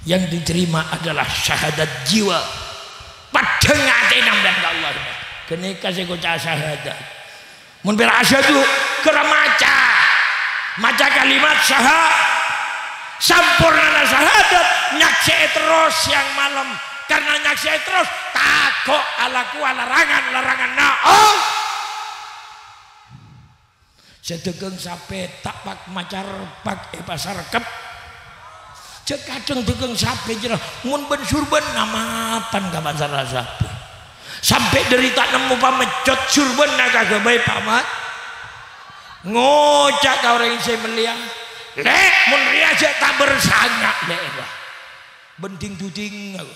Yang diterima adalah syahadat jiwa. Paddhâng atèna sampèyan ka Allah. Ghânèka sè èkoca' syahadat. Mon pèra' asyhadu, ghârâ maca. Maca kalimat syaha-, sampornana syahadat, nyaksè'è terros sèyang malem. Karna nyaksè'è terros, tako' alakowa larangan-laranganna Allah. Sè dhâghâng sapè ta' pak-macarpak è pasar kep-, Jhâ' kadhâng dhâghâng sapè jârèya, mon bân surbânna mapan ka pasarra sapè. Sampè' dhâri ta' nemmo pameccot surbânna kaghâbây pamat. Ngoca' ka orèng sè mellèya, "Lè', mon rèya jhâ' ta' bersanya, Lè', wah." Bân ding-duding aku.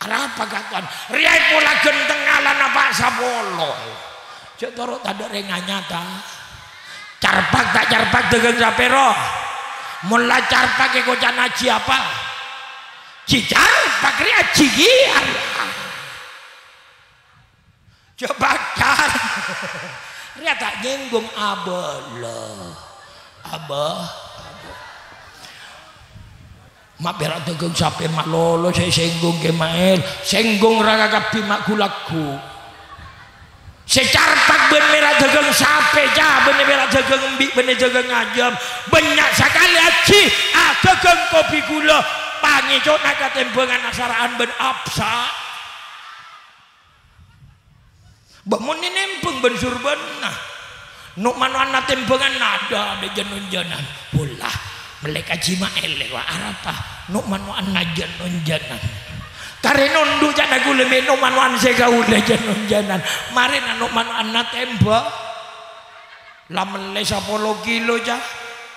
Arapa katowan? Rèya pola ghânteng ngalana pa' sapolo. Jhâ' toro' tadâ' rèng anyata. Carpak ta' carpak dhâghâng sapè, ro? Mon la carpak èkoca' ajhi apa? Jhi carpak rè ajhi kèya. Jhâ' pacar. Rèya ta' nyènggung abâlâ. Abâ. Ma' pèra' dhâghâng sapè malolo sè èsènggung Kè Maèl. Sènggung ra kakabbhi ma' ghu-lagghu. Sè carpak bân mèra dhâghâng sapè, ca, bân mèra dhâghâng embi', bân dhâghâng ajâm. Bânnya' sakalè ajhi, adhâghâng kopi ghulâ, pangèco'na ka tèmbhângan asara'an bân apsa. Bâ' mon nèmbhâng bân surbâna. No'-mano'anna tèmbhângan nada, ada jân-onjhânan. Pola, mellè kajhi ma' èllè, wa' arapa. No'-mano'anna jân-onjhânan. Karè nondhu' ca'na ghulâ mè' no'-mano'an sè kaulâ jân-onjhânan. Marèna no'-mano'anna tèmbhâng. La mellè sapolo kilo, ca.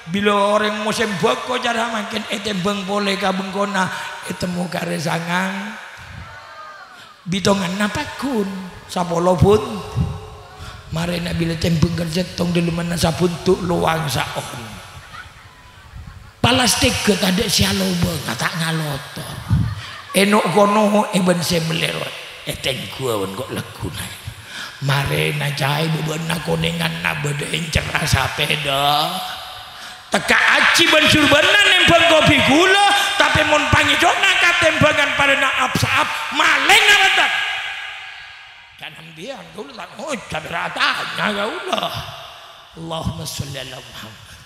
Bilâ orèng mosèm bhâko, cara mangkèn ètèmbhâng polè ka bengkona, ètemmo karè sangang. Bitonganna paggun, sapolo bun. Marèna bilâ tèmbhâng kan sèttong, dâlemmanna sabuntu' lowang saon. Palastighâ tadâ' sè alobâng, ta' ngalotor. Èno' kono è bân sè mellè ro-, ètèngguwâ bân ko' lagghuna. Marèna caè bâbâna konènganna bâdâ èncerra sapèda. Tekka' ajhi bân surbâna nèmbhâng kopi ghulâ, tapè mon pangèco'na ka tèmbhângan padâna ap-saap, malèngnga bhunten. Kan sampèyan kaulâ ta' ngoca', bhârâ atanya kaulâ. Allahumma sholli ala Muhammad.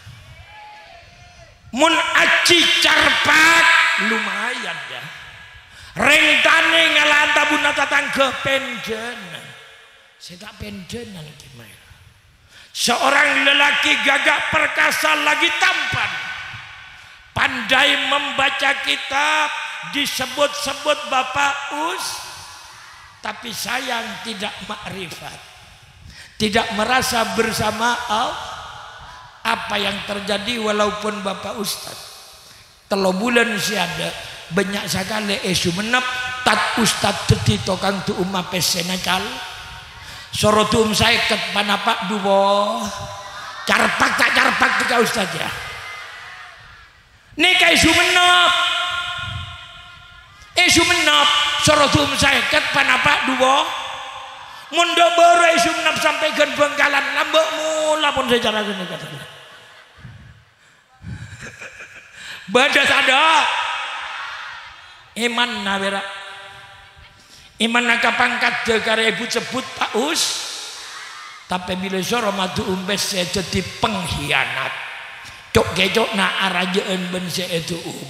Mon ajhi carpak, lumayan, ya. Rèng tanè ngala' tabuna tatangghâ, pèndhânan. Sè ta' pèndhânan ghi mara. Seorang lelaki gagah perkasa lagi tampan, pandai membaca kitab, disebut-sebut Bapak Us, tapi sayang tidak makrifat, tidak merasa bersama Allah. Apa yang terjadi walaupun Bapak Ustaz? Tello bulân sè adâ', bânnya' sakalè è Songennep, tat-ustad dhâddhi tokang du'umma pèssèna cal-, soro du'um saèket, panapa' duwâ'. Carpak ta' carpak tekka' ustad, ya? Nèka è Songennep. È Songennep, soro du'um saèket, panapa' duwâ'. Mon dâ' bârâ' è Songennep sampè' ghân Bhângkalan, lambâ' mola pon sè cara ghânèka. Bâdâ tadâ'? Èmanna pèra'. Èmanna kapangkaddhâ karè èbut-sebbut Pak Us. Tapè bilâ soro madu'um pèssè dhâddhi pengkhianat. Co'-kèco'na arajâ'ân bân sè èdu'um.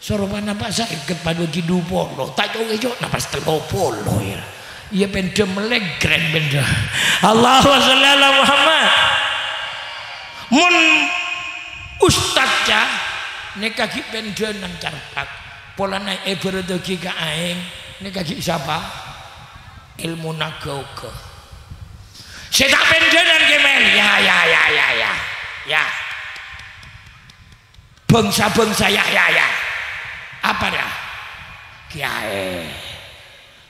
Soro panapa' saèket padâ ghi' dupolo. Ta' co'-kèco'na pas tello polo, ya. Iyâ, pèndhâ mellègrèn pèndhâ. Allahumma sholli ala Muhammad. Mon ustad, ca, nèka ghi' pèndhânan carpak. Polana èbhârâddhâghi ka aèng, nèka ghi' sapa? Èlmona ghâ-oghâ. Sè ta' pèndhânan ghi' mèl. Ya, ya, ya, ya, ya. Ya. Bangsa-bangsa, ya, ya, ya. Apa, ya? Kèyaè.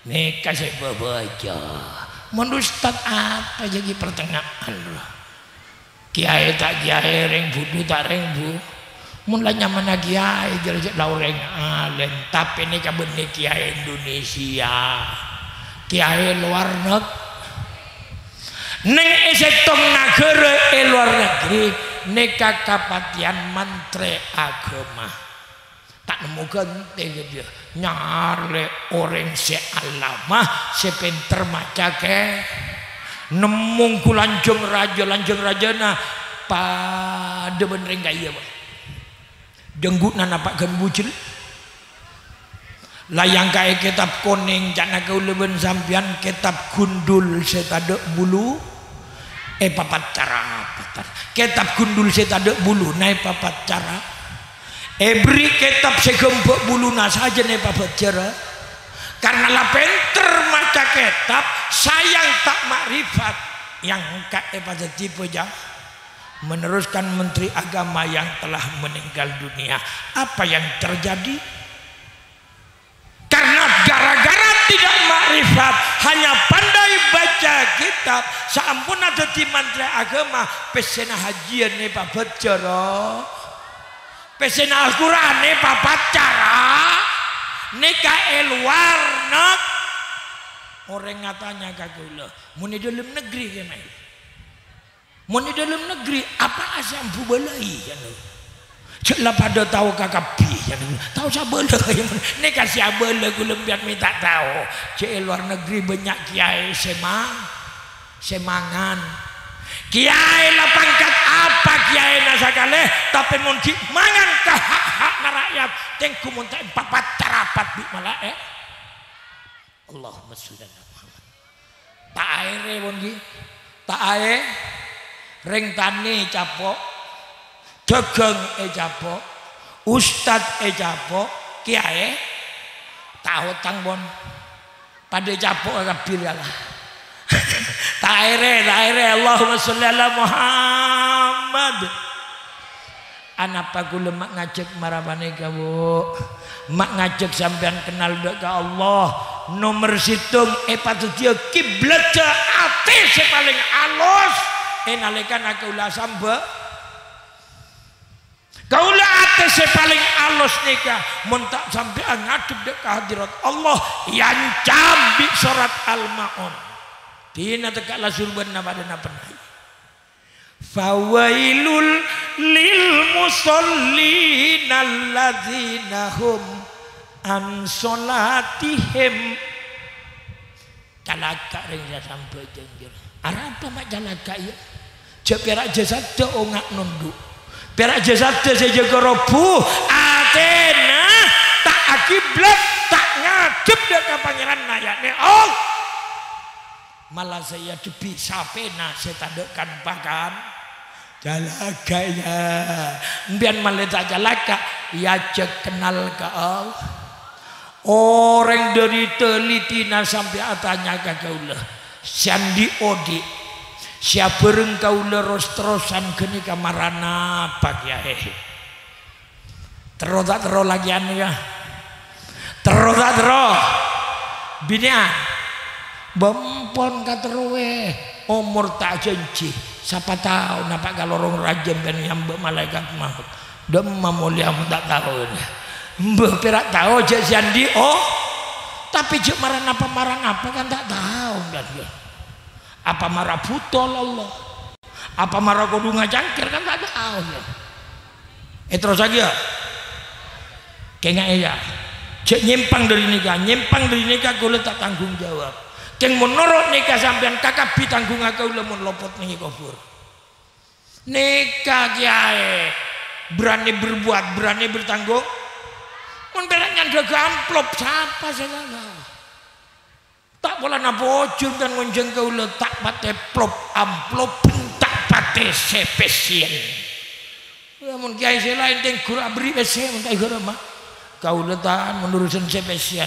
Nèka sè bâbâjâ. Mon ustad apa jâ' ghi' pertengahan, bro. Kèyaè ta' kèyaè, rèng budhu ta' rèng bu-, mon la nyamana kèyaè, jâ-, jâ' la orèng alèm, tapè nèka bânnè kèyaè Indonesia. Kèyaè lowar neg-, neng è sèttong naghârâ è lowar negri, nèka kapatèyan mantrè aghâma. Ta' nemmo ghântè ka dia. Nyarè orèng sè allamah, sè pènter maca kè-, nemmo engko' lanjhâng rajâ, lanjhâng rajâna padâ bân rèng ka'iyâ, Pak. Jânggu'na napa' ghân bujel. La èyangka'è kètab konèng, ca'na kaulâ bân sampèyan, kètab gundul sè tadâ' bulu. Èpapaccara apa, tar? Kètab gundul sè tadâ' buluna èpapaccara. Èberri' kètab sè ghâmbhâ' buluna sajân èpabhâjârâ. Karna la pènter maca kètab, sayang ta' ma'rifat, èyangka' èpadhâddhi pajâ-, meneruskan menteri agama yang telah meninggal dunia. Apa yang terjadi? Karena gara-gara tidak makrifat, hanya pandai baca kitab, saamponna dhâddhi mantrè aghâma, pèssèna hajiyân èpabhâjârâ, pèssèna Al-Qur'an èpapaccara, nèka è lowar neg-, orèng atanya ka kaulâ, "Mon è dâlem negri kèmè?" Mon è dâlem negri, apa'a sè ambu bâlâi, ya, lho? Jhâ' la padâ tao kakabbhi, ya, lho. Tao sè bâlâi, nèka sè abâlâ kaulâ sampèyan mè' ta' tao. Jhâ' è lowar negri bânnya' kèyaè sè ma-, sè mangan. Kèyaè la pangkat apa kèyaèna sakalè, tapè mon ghi' mangan ka hak-hakna ra'yat, tengghu mon ta' èpapaccara bi' malaè-, Allahumma sholli ala Muhammad. Ta' aèrè, pon, ghi. Ta' aè-, rèng tanè ècapo', dhâghâng ècapo', ustad ècapo', kèyaè ta' otang, pon. Padâ ècapo' kabbhi, ya Allah. Ta' aèrè, ta' aèrè. Allahumma sholli ala Muhammad. Anapa kaulâ ma' ngajhâk mara panèka, Bu? Ma' ngajhâk sampèyan kennal dâ' ka Allah. Nomer sèttong, èpadhâddhiyâ kiblatta atè sè palèng alos è nalèkana kaulâ asambhâ. Kaulâ atè sè palèng alos nèka, mon ta' sampèyan ngadhep dâ' ka hadirat Allah, èancam bi' sorat Al-Ma'un. Dina tekka' la surbâna padâna pennay. Fawailul lil musallin alladzina hum an sholatihim. Calaka' rèng sè asambhâ jhânjhâr. Arapa ma' calaka', iyâ? Jhâ' pèra' jasaddhâ onga' nondhu'. Pèra' jasaddhâ sè jâgâ robbhu, atèna ta' akiblat, ta' ngadhep dâ' ka Pangèranna, ya'ni Allah. Mala sè èadhebbhi sapèna sè tadâ' kan-pakan. Calaka', iyâ. Empèyan malè ta' calaka', èajhâk kennal ka Allah. Orèng dâri talitèna sampè' atanya ka kaulâ, sè andi' odi', sè abhâreng kaulâ ros-terrosan ghânèka mara napa, Kèyaè? Terro ta' terro lakèyan nèka? Terro ta' terro? Binè'an? Bâ' empon katerrowè, omor ta' ajhânjhi. Sapa tao napa' ka lorong rajâ empèyan èambâ' malaèkat maot. Dâ'emma molèya mon ta' tao. Mbah pèra' tao jhâ' sè andi', oh. Tapè jhâ' mara napa-mara ngapa kan ta' tao, kan, ya. Apa mara bhuto Allah? Apa mara kodhu ngacangkèr kan ta' tao, ya. Èterrossaghi, ya. Kènga'è, ya. Jhâ' nyèmpang dâri nèka, nyèmpang dâri nèka kaulâ ta' tanggung jawab. Kèng mon noro' nèka sampèyan kakabbhi tanggungnga kaulâ mon lopot neng è kobhur. Nèka kèyaè berani berbuat, berani bertanggung. Mon pèra' nyandhâghâ amplop, sapa sè ngala'? Ta' polana pojhur kan ngonjhâng kaulâ, ta' patè plop amplop, ta' patè sè pèssèyan. Ya, mon kèyaè sè laèn tèngghu aberri' pèssè, mon ta' èghârâma. Kaulâ tan mon urusan sè pèssèyan.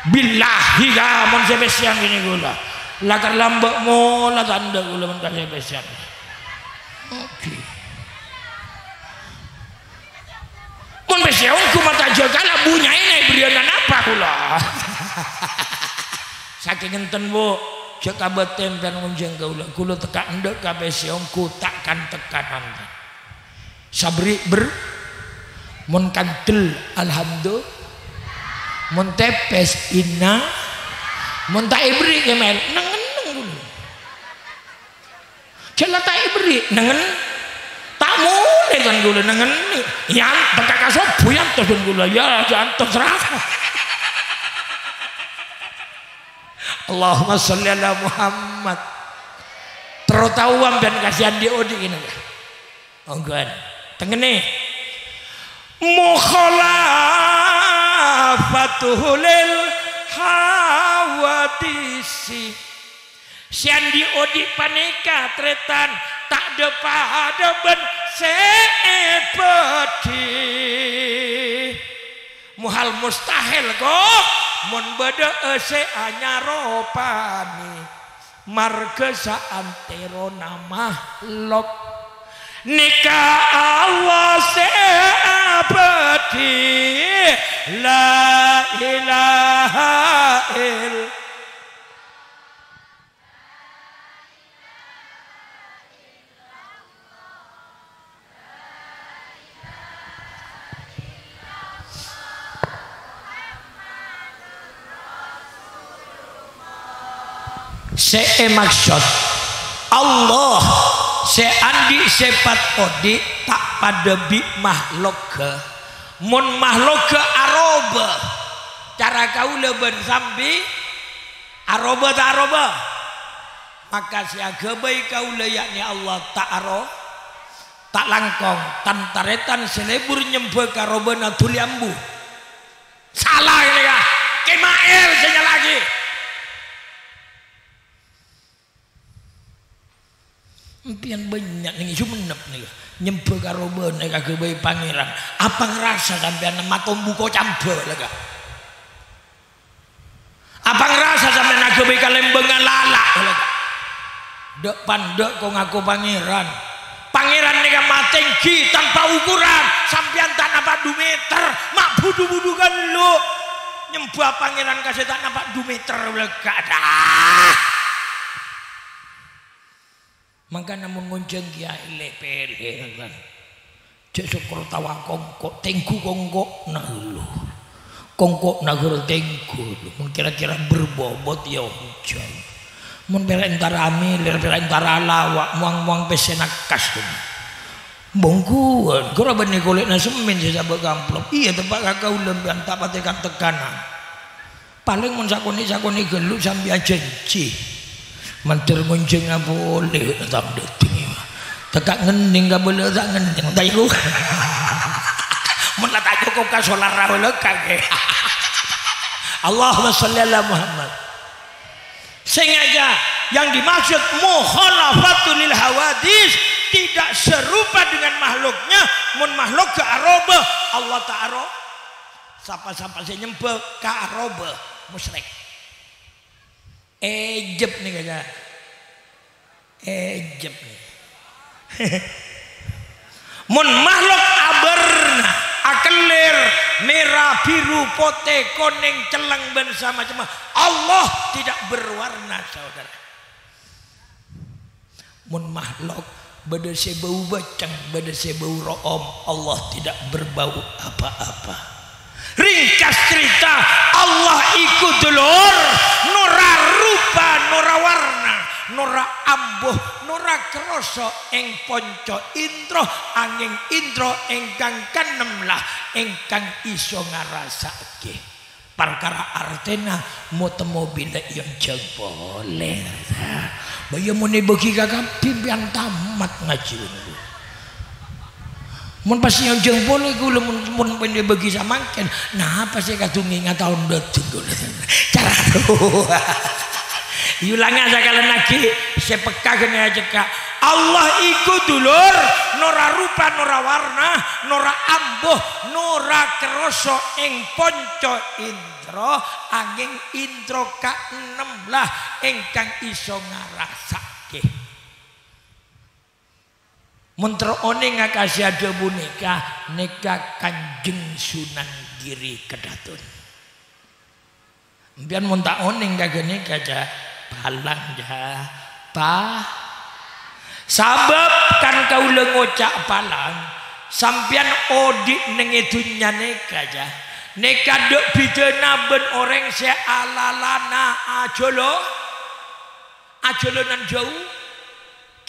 Billahi, ka, mon sè pèssèyan kènè' kaulâ. Lakar lambâ' mola tandhâ kaulâ mon ka sè pèssèyan. Oke. Mon pèssè ongghu mata jhâ' kala' bunyaèna èberri'âna napa kaulâ. Sakèng enten, Bu, jhâ' kabâtèn kan ngonjhâng kaulâ. Kaulâ tekka' endâ' ka pèssè ongghu ta' kan-tekkanan. Saberri' ber-, mon kandel, alhamdulillah. Mon tèpès, inna. Mon ta' èberri', kèmèr, neng-enneng kaulâ. Jhâ' la ta' èberri', nengngen. Ta' molè kan kaulâ nengngen. Yan, tekka' ka sobbhu, yan, tos kan kaulâ. Ya, jhâ' antos, ra. Allahumma sholli ala Muhammad. Terro taowa bân kasèyan dhi' odi' kènè'. Ongghuwân. Tengngennè. Mukhalafatuhu lil hawadisi. Sè andi' odi' panèka, tarètan, ta' dhâ-padhâ bân sè èbâdhi. Muhal mustahil, ko, mon bâdâ'â sè anyar opanè. Marghâ saantèrona mahlok. Nèka Allah sè abâdhi. La ilaha ill- Sè èmaksod Allah sè andi' sèpat odi' ta' padâ bi' mahlokka. Mon mahlokka aroba, cara kaulâ bân sambi aroba ta' aroba? Maka sè aghâbây kaulâ, yakni Allah, ta' aro-, ta' langkong, tan-tarètan sè lebur nyembhâ ka robâna dhuli ambu. Sala kènè, ya. Kèma'è Èl sè nyala'aghi. Empèyan bânnya' neng Sumenep nèka nyembhâ karobâna èkaghâbây Pangèran. Apa ngrasa sampèyan matombu kocambhâ, la, Ka'? Apa ngrasa sampèyan aghâbây kalèmbângnga lala', la, Ka'? Dâ' pandâ' ko ngako Pangèran. Pangèran nèka matèngghi tanpa ukuran. Sampèyan ta' napa' du mèter, ma' budhu-budhu ghâllu. Nyembhâ Pangèran ka sè ta' napa' du mèter, la, Ka'. Dah. Mangkana mon ngonjhâng kèyaè lè-pèlè, kan. Jhâ' sokor tawa kongko', tèngghu kongko'na ghâllu. Kongko'na ghâllu tèngghu, mon kèra-kèra berbobot ya onjhâng. Mon pèra' èntara amèlèr, pèra' èntara alawa', mowang-mowang pèssèna kas. Bhungkuwân, ghârâ bânnè kolè'na semmèn sè sabâ' ka amplop. Iyâ, teppa' ka kaulâ, sampèyan ta' patè kan-tekanan. Palèng mon sakonè'-sakonè' ghâllu sampèyan ajhânjhi. Mandhâr ngonjhângnga polè, taon dâteng. Tekka' ngennèng kabâlâ ta' ngennèng, ta' èko. Mon la ta' cokop ka solar ra olè kakè. Allahumma sholli ala Muhammad. Sengaja yang dimaksud mukhalafatul lil hawadis, tidak serupa dengan makhluknya. Mon makhluk ghâ' arobâ, Allah ta' aro. Sapa-sapa sè nyembhâ ka arobâ, musyrik. Èjep nèka, Ka'. Èjep nèka. Mon makhluk abârna, akellèr, mèra, biru, potè, konèng, celleng, bân samacemma, Allah tidak berwarna, saudara. Mon makhluk, bâdâ sè bâu bâceng, bâdâ sè bâu ro'om, Allah tidak berbau apa-apa. Ringkas cerita, Allah iku dulur, nora rupa, nora warna, nora amboh, nora kroso èng ponco indro, angèng indro èngkang kaennem la èngkang iso ngarasa'aghi. Parkara artèna motor mobil èonjhâng polè. Bâ iyâ mon èbâghi ka kabbhi, sampèyan tamat ngajhi. Mon pas èonjhâng polè kaulâ, mon, mon, mon èbâghi samangkèn, napa sè kadhungènga taon dâteng kaulâ? Cara rowa. Èolanga sakalèyan aghi, sè pekka ghânèka cekka'. Allah iku dulur, nora rupa, nora warna, nora amboh, nora kroso èng ponco indro, angèng indro kaennem la èngkang iso ngarasa'aghi. Mon terro onènga ka sè adhâbu nèka, nèka Kanjeng Sunan Giri Kedaton. Sampèyan mon ta' onèng ka ghânèka, jâ, palang, jâ. Pa-, sabâb kan kaulâ ngoca' palang, sampèyan odi' neng è dhunnya nèka, jâ. Nèka dâ' bhidhâna bân orèng sè alalana ajhâlâ-, ajhâlânan jâu.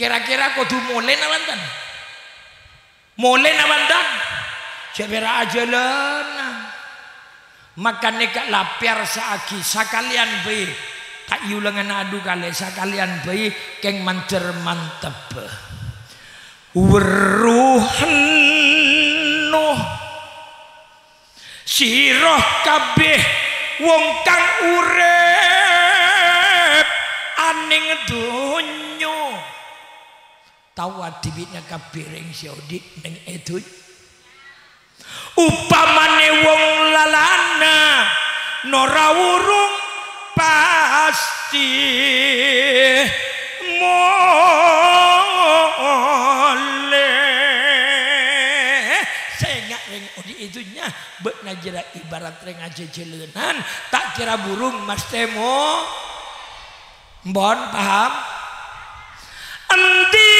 Kèra-kèra kodhu molè napa enten? Molè napa enten? Jhâ' pèra' ajhâlânan. Maka nèka la pèyarsa'aghi sakalèyan bhâi. Ta' èolangana adu kalè, sakalèyan bhâi kèng mandhâr mantebbhâ. Weruh ennuh sira kabbhi wong kang urip anèng dhunnya. Tao dhibi'na kabbhi rèng sè odi' neng è dhunnya. Upamane wong lalana nora wurung pasti mole. Sènga' rèng odi' è dhunnya, bâ'na jârèya ibarat rèng ajhâjhâlânan, ta' kèra burung mastè mo-, Empon, paham? Endi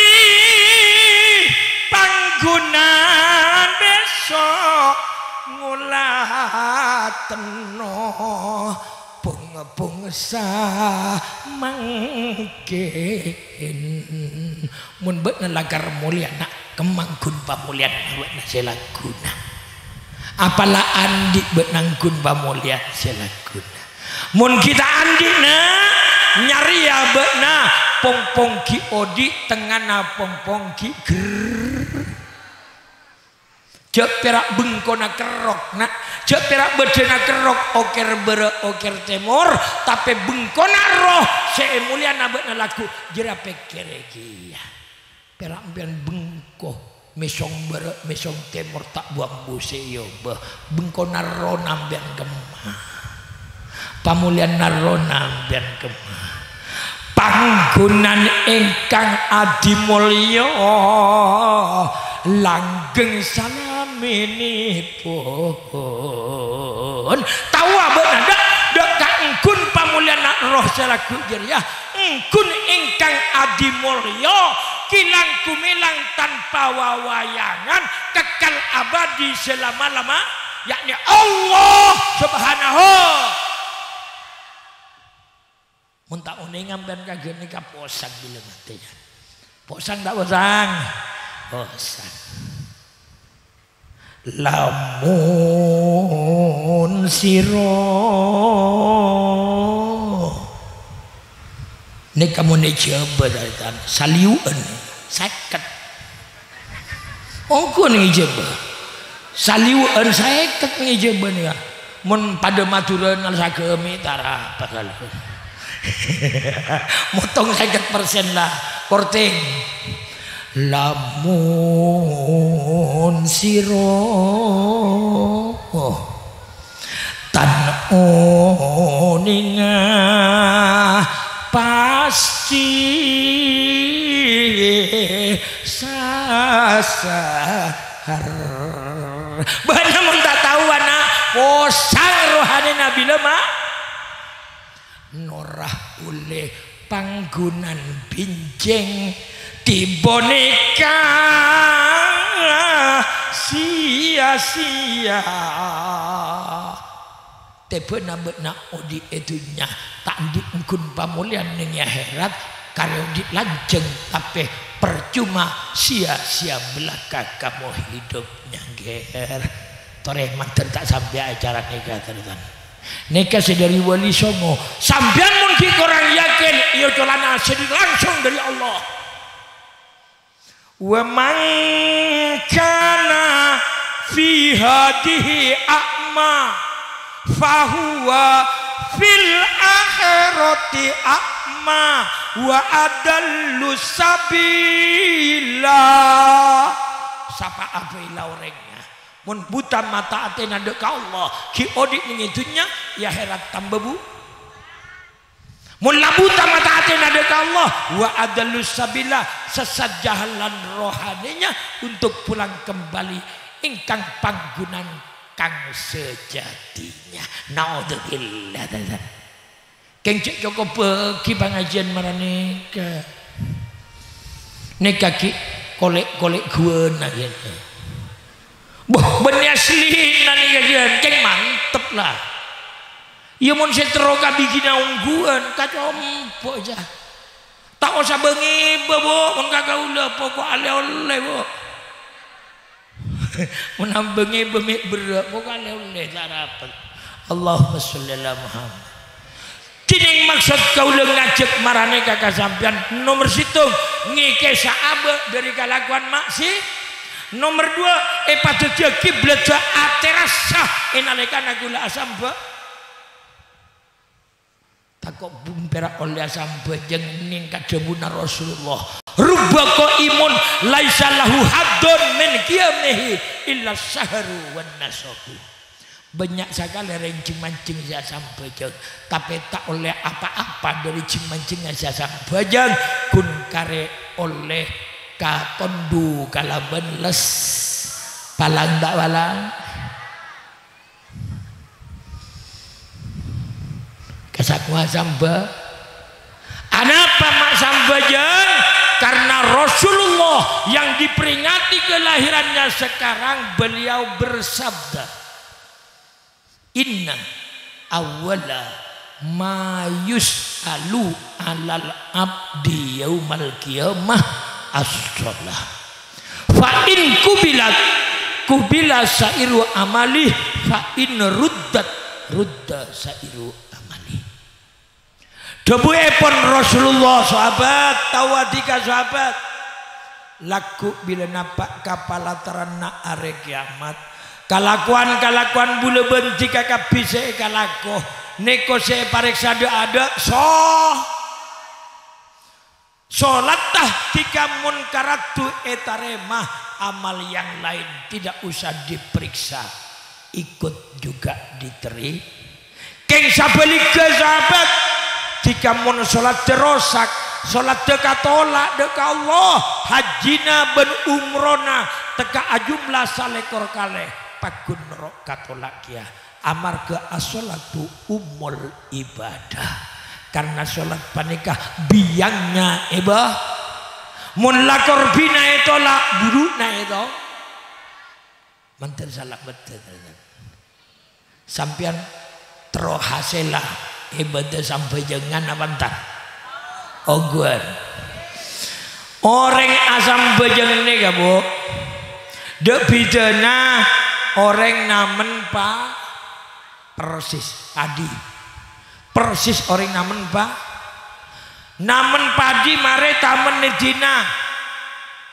pangguna besok ngolatenno bong-bongsa mangkèn? Mon bâ'na lakar molèya, na', kemma ghun pamolèyan bâ'na sè lagghuna. Apala andi' bâ'na ghun pamolèyan sè lagghuna. Mon ghi' ta' andi', na', nyarèya bâ'na pong-pong ghi' odi', tengngana pong-pong ghi' ger-, Jhâ' pèra' bengkona kerrok, na'. Jhâ' pèra' bâdâna kerrok, oker bârâ', oker tèmor, tapè bengkona erroh sè èmoljâna bâ'na lagghu', jârèya pèkkèrè kèya. Pèra' sampèyan bengko, mèsong bârâ', mèsong tèmor, ta' bu-ambu sè èobâ. Bengkona errohna sampèyan kemma. Pamoljâna errohna sampèyan kemma. Pangghungan ingkang adimolja, langgeng salaminipun. Taowa bâ'na, dâ', dâ' kaangghuy pamoljâna erroh sè lagghu' jârèya, angghuy ingkang adimolja, kilang-kumèlang tanpa wawayangan, kekal abadi selama-lama, yakni Allah Subhanahu. Mon ta' onèng sampèyan ka ghânèka posang bilâ matè, ya. Posang ta' posang? Posang. Lamon sira nèka mon èjhâbâ, tarètan, saliwu'en sèket. Ongghu ngèjhâbâ. Saliwu'en sèket ngèjhâbâ nèka. Mon padâ Madhurâ nal sagâmè' tara apa kala. Motong sèket persen la, korting. Lamon sira tan onènga pastè sasar. Bâ'na mon ta' tao, ana', posang rohanèna bilâ, ma'. Nora ollè pangghungan bhânjheng, tèbhâ nèka sia-sia. Tèbhâna bâ'na odi' è dhunnya, ta' andi' ghun pamoljâ'ân neng è akhèrat, karè odi' lanjhâng, tapè parcoma, sia-sia belaka kamu hidup nyangghèr. Torè, mandhâr ta' sampè' acara nèka, tarètan. Nèka sè dâri Wali Songo. Sampèyan mon ghi' korang yakin, iyâ colana sè langsung dâri Allah. "Wa man kana fi hadhihi a'ma, fa huwa fil akhirati a'ma wa adallu sabila." Sapa abâi la orèng Mon buta mata atèna dâ' ka Allah, ghi' odi' neng è dhunnya, è akhèrat tamba bu-, mon la buta mata atèna dâ' ka Allah, wa adallu sabila, sesat jalan rohaninya untuk pulang kembali ingkang pangghungan kang sejatinya. Naudzubillah, teman-teman. Kèng cè' cokop bâgi pangajiân maranèka. Nèka ghi' kolè'-kolè' ghuwâna, kèng. Boh, bânnè asllina nèka, kèng, kèng mantep, la. Iyâ, mon sè terro ka bigina ongghuwân, kacompo', jâ. Ta' osa bâ-ngibâ, Bu', mon ka kaulâ, pokok alè-ollè, Bu'. Mon ambângè bâ' mè' berrâ', pokok alè-ollè, ta' arapa. Allahumma sholli ala Muhammad. Dhinèng maksod kaulâ ngajhâk maranèka ka sampèyan, nomer sèttong, ngèkèsa abâ' dâri kalakowan maksi-, nomer duwâ', èpadhâddhiyâ kiblatta atèrassa è nalèkana kaulâ asambhâ. Tako' bun pèra' ollè asambhâjâng nèng ka dhâbuna Rasulullah, "Rubba qaimun laisa lahu hadzun min qiyamihi illa sahru wan nasabu." Bânnya' sakalè rèng jing-manjing sè asambhâjâng, tapè ta' ollè apa-apa dâri jing-manjing sè asambhâjâng, ghun karè ollè katondu kalabân les-, palang ta' palang? Kasakowa sambhâ-, anapa ma' sambhâjâng? Karena Rasulullah yang diperingati kelahirannya sekarang, beliau bersabda, "Inna awwala ma yus'alu 'alal 'abdi yaumal qiyamah as-shalah. Fa in qubilat, qubila sa'iru amali, fa in ruddat, rudda sa'iru amali." Dhâbuèpon Rasulullah, sahabat, tao andi' ka sahabat. Lagghu' bilâ napa' ka palataranna Arè Kèyamat. Kalakowan-kalakowan bulâ bân dhika kabbhi sè èkalako, nèko sè èparèksa dâ'-adâ', so-, solatta dhika mon karaddu ètarèma, amal yang lain tidak usah diperiksa, ikut juga diteri-, Kèng sabhâligghâ, sahabat, dhika mon solatta rosak, solatta katola' dâ' ka Allah, hajjina bân umrona tekka' ajumlah salèkor kalè, pagghun ro' katola' kèya, amarghâ as-sholatu ummul ibadah. Karena solat panèka biyângnga iba-, mon la korbhina ètola', bhuru'na èto-, Mandhâr sala beddhâ. Sampèyan terro hasèlla ibâdâ sambhâjângan apa èntar? Ongghuwân. Orèng asambhâjâng nèka, Bu, dâ' bhidhâna orèng namen pa-, persis, padhi. Persis orèng namen pa-, namen padhi marè tamen è dinna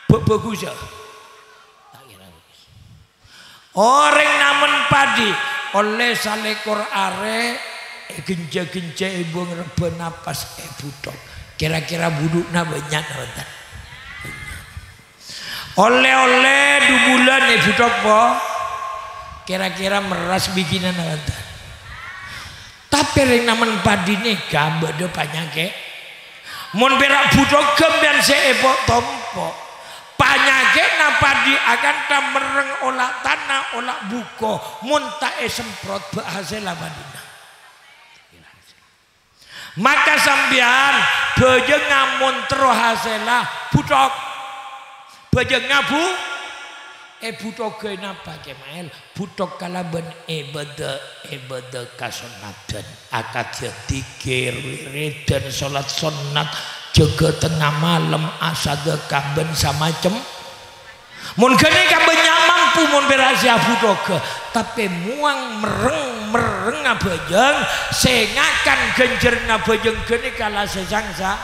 bâ-, bhâghusâ. Ta' kèra bhâghus. Orèng namen padhi, ollè salèkor arè, ègenjâ-genjâ, èbuwâng rebbhâ napas, èbhuthok. Kèra-kèra bhuru'na bânnya' napa èntar? Ollè-ollè du bulân èbhuthok, po? Kèra-kèra merras biginan napa èntar? Tapè rèng namen padhi nèka bâdâ panyakè'. Mon pèra' bhuthok ghâmbhiyân sè èpo'-tompo', panyakè'na padhi akantha merrèng ola' tana, ola' bhuko, mon ta' èsemprot bâ' hasèlla padhina. Maka sampèyan bhâjângnga mon terro hasèlla bhuthok. Bhâjângnga bu-, èbhuthogghâ napa, Kè Maèl? Bhuthok kalabân ibâdâ-ibâdâ kasonnadhân, akadhi dzikir, wiridan, solat sonnat, jâgâ tengnga malem, asadhâka bân samacem. Mon ghânèka bânnya' mampu, mon pèra' sè abhuthogghâ, tapè mowang merrèng-merrèngnga bhâjâng, sè ngakan ghânjhârânna bhâjâng ghânèka la sè sangsa-,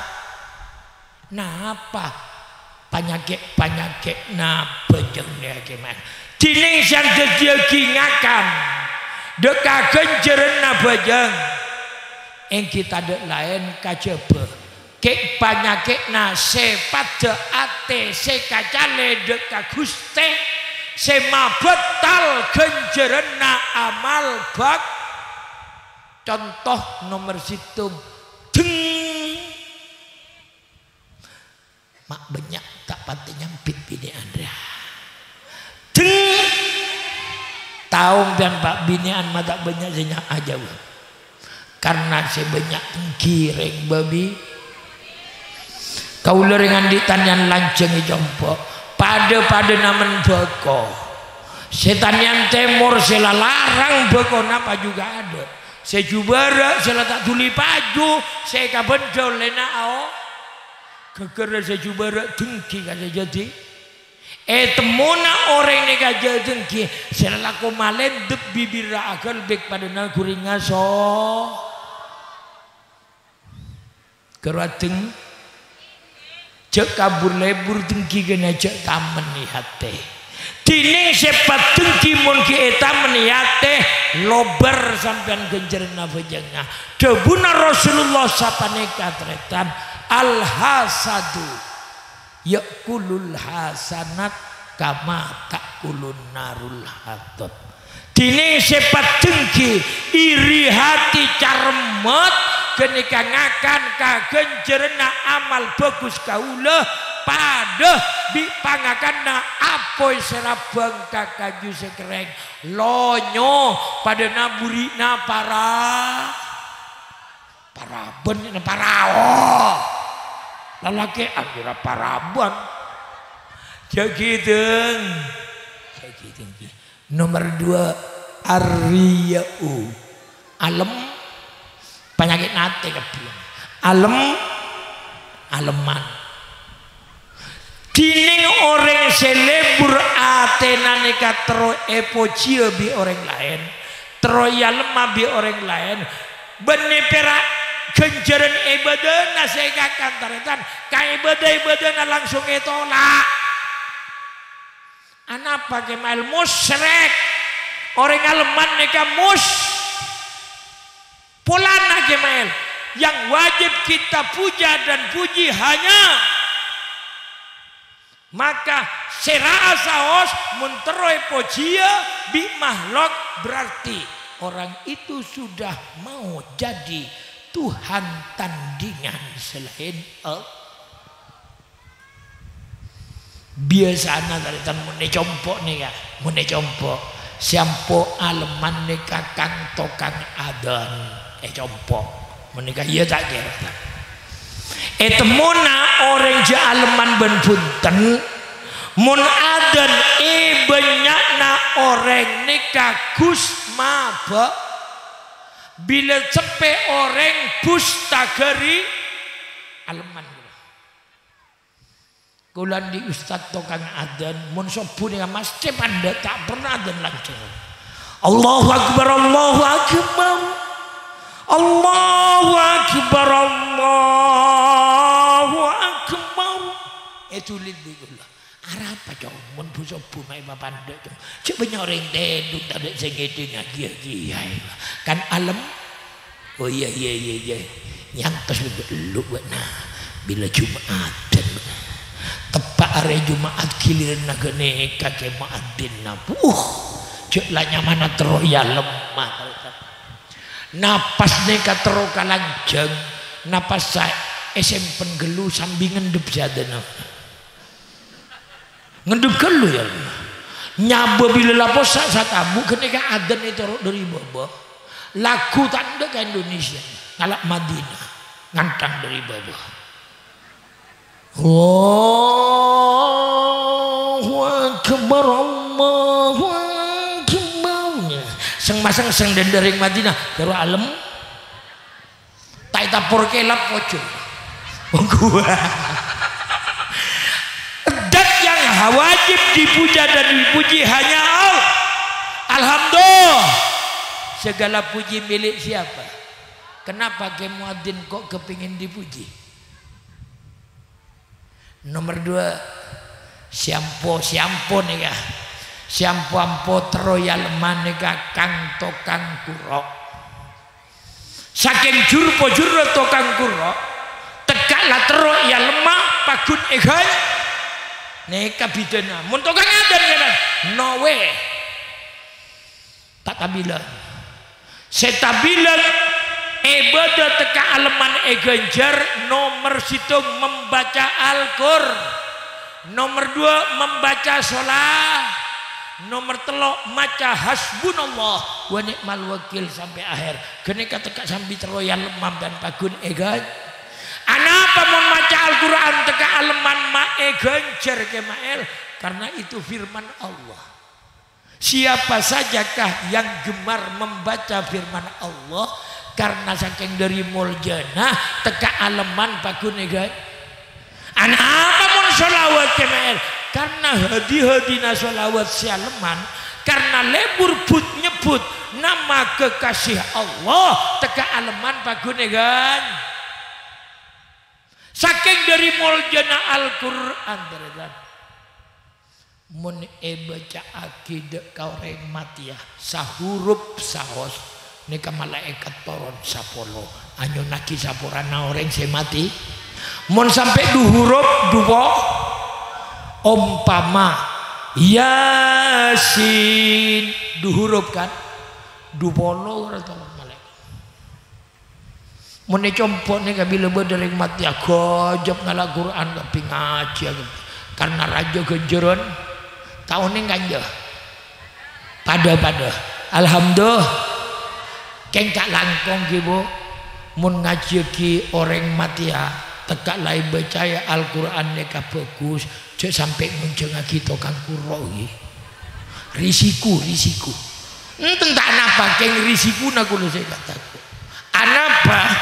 Napa panyakè'-panyakè'na bhâjâng nèka, Kè Maèl? Dhinèng sè adhâddhiyâghi ngakan dâ' ka ghânjhârânna bhâjâng, èngghi tadâ' laèn kajhâbhâ kè' panyakè'na sè paddhâ atè sè kacalè dâ' ka Ghustè, sè mabâtal ghânjhârânna amal bhâk-, conto nomer sèttong, dheng. Ma' bânnya' ta' patè nyambit binè'an rèya. Dheng! Tao sampèyan, Pa', binè'an ma' ta' bânnya' sè nya-, ajâwâb. Karna sè bânnya' èngghi rèng babi. Kaulâ rèng andi' tanèyan lanjhâng è compo'. Padâ-padâ namen bhâko. Sè tanèyan tèmor sè la larang bhâkona paju ga' adâ'. Sè jhubârâ' sè la ta' dhuli paju, sè èkabhendhâ ollèna ao-, Ghâghârrâ sè jhubârâ' dhenggi ka sè jhâdhi. È temmona orèng nèka jhâ' dhenggi, sè lalako malèndep bibirra aghâlbèk padâna ghuringnga so-, ghâruwa dheng-, jhâ' kabur-lèbur dhenggi ghânèka jhâ' tamen è atè. Dhinèng sè paddhenggi mon ghi' ètamen è atè, lobâr sampèyan ghânjhârânna bhâjângnga. Dhâbuna Rasulullah sapanèka, tarètan, "Al-hasadu ya'kulul hasanat kama ta'kulun narul hatab." Dhinèng sè paddhenggi, iri hati, caremmet, ghânèka ngakan ka ghânjhârânna amal bhâghus kaulâ, padâ bi' pangakanna apoy sè rabbâng ka kaju sè kerrèng. Lonyo padâna buri'na para-, paraban, parao. Lalakè'an ghârâ paraban. Jhâ' ghidâng. Jhâ' ghidâng, ghi. Nomer dua, ar-riya'u. Alem. Panyakè'na atè kabbhi. Alem. Aleman. Dhinèng orèng sè lebur atèna nèka terro èpojiyâ bi' orèng laèn, terro èalemma bi' orèng laèn, bânnè pèra' ghânjhârân ibâdâna sè èkakan, tarètan, ka ibâdâ-ibâdâna langsung ètola'. Anapa Kè Maèl? Musyrik. Orèng aleman nèka mus-, polana Kè Maèl. Yang wajib kita puja dan puji hanya. Maka sè ra'a saos mon terro èpojiyâ bi' mahlok, berarti orang itu sudah mau jadi Tuhan tandingan selain Allah. Biyasana, tarètan, mon è compo' nèka, mon è compo', sè ampo aleman nèka kang tokang adzan, è compo'. Mon nèka iyâ ta' kèra, ta'? Ètemmona orèng jhâ' aleman bân bhunten, mon adzan è bânnya'na orèng nèka ghus mabâ'. Bilâ seppè orèng bus taghâri aleman. Kaulâ andi' ustad tokang adzan, mon sobbhu nèka masthè pandâ' ta' pernah adzan lanjhâng. Allahu Akbar, Allahu Akbar. Allahu Akbar, Allahu Akbar. Èdhuli bi' kaulâ. Arapa, Cong? Mon bu-, sobbhu ma' èpapandâ', Cong. Jhâ' bânnya' orèng tèdung, tadâ' sè ngèdhingngaghi, ghi-, ghi-, ghi-, kan alem. Oh, iyâ, iyâ, iyâ, iyâ. Nyantos bi' ghâllu bâ'na. Bilâ Jum'adân. Teppa' arè Jum'at ghiliranna ghânèka Kè Mu'adzinna. Wuh, jhâ' la nyamana terro èalemma. Napas nèka terro kalanjhâng. Napas sè èsempen ghâllu sambi ngendhep sadhâjâna. Ngendhep ghâllu, yâ Allah. Nyabâ bilâ la possa' satamu ghânèka adzan ètoro' dâri bâbâ. Lagu ta' endâ' ka Indonesia. Ngala' Madinah. Ngantang dâri bâbâ. Allahu Akbar, Allahu Akbar. Seng-maseng seng dendering Madinah. Terro alem. Ta' ètapor kèlap, pojhur. Monggo. Zat yang ha-, wajib dipuja dan dipuji hanya Allah. Alhamdulillah. Segala puji milik siapa? Kenapa Kè Muadzin kok kepingin dipuji? Nomer dua, sè ampo, sè ampo nèka. Sè ampo-ampo terro èalemma nèka kang tokang kuro'. Sakèng jhur-pojhurra tokang kuro', tekka' la terro èalemma, paggun èghân-, nèka bidhâna. Mon tokang adzan, kènè, no way. Ta' tabilang. Sè tabilang, ibadah tekka' alemman èghânjhâr, nomer sèttong membaca Al-Qur-, nomer dua membaca sholah, nomer tello' maca hasbunallah wa ni'mal wakil sampè' akhèr. Ghânèka tekka' sambi terro èalemma bân paggun èghân-. Anapa mon maca Al-Qur'an tekka' alemman ma' èghânjhâr, Kè Maèl? Karena itu firman Allah. Siapa sajakah yang gemar membaca firman Allah, karena sakèng dâri moljâna, tekka' alemman paggun èghân-. Anapa mon sholawat, Kè Maèl? Karena hadi-hadina sholawat sè alemman, karena lebur but-nyebbhut nama kekasih Allah, tekka' alemman paggun èghân-. Sakèng dâri moljâna Al-Qur'an, tarètan. Mon èbâca'aghi dâ' ka orèng matèya, sahurup saos, nèka malaèkat toron sapolo, anyonnaghi saporana orèng sè matè. Mon sampè' du hurup, dupo-, ompama, Yasin, du hurup, kan? Du polo ora toron malaèkat. Mon è compo' nèka bilâ bâdâ rèng matèya, ghâjâp ngala' Qur'an kabbhi ngajhiyâ kabbhi. Karna rajâ ghânjhârân ta' onèng kanjâ. Padâ-padâ. Alhamdulillah. Kèng ca' langkong, ghi, Bu. Mon ngajhiyâghi orèng matèya, tekka' la èbâcaè Al-Qur'an nèka bhâghus, jhâ' sampè' ngonjhângaghi tokang kuro', ghi. Risiku, risiku. Enten ta' napa, kèng risikuna kaulâ sè èkatako'. Anapa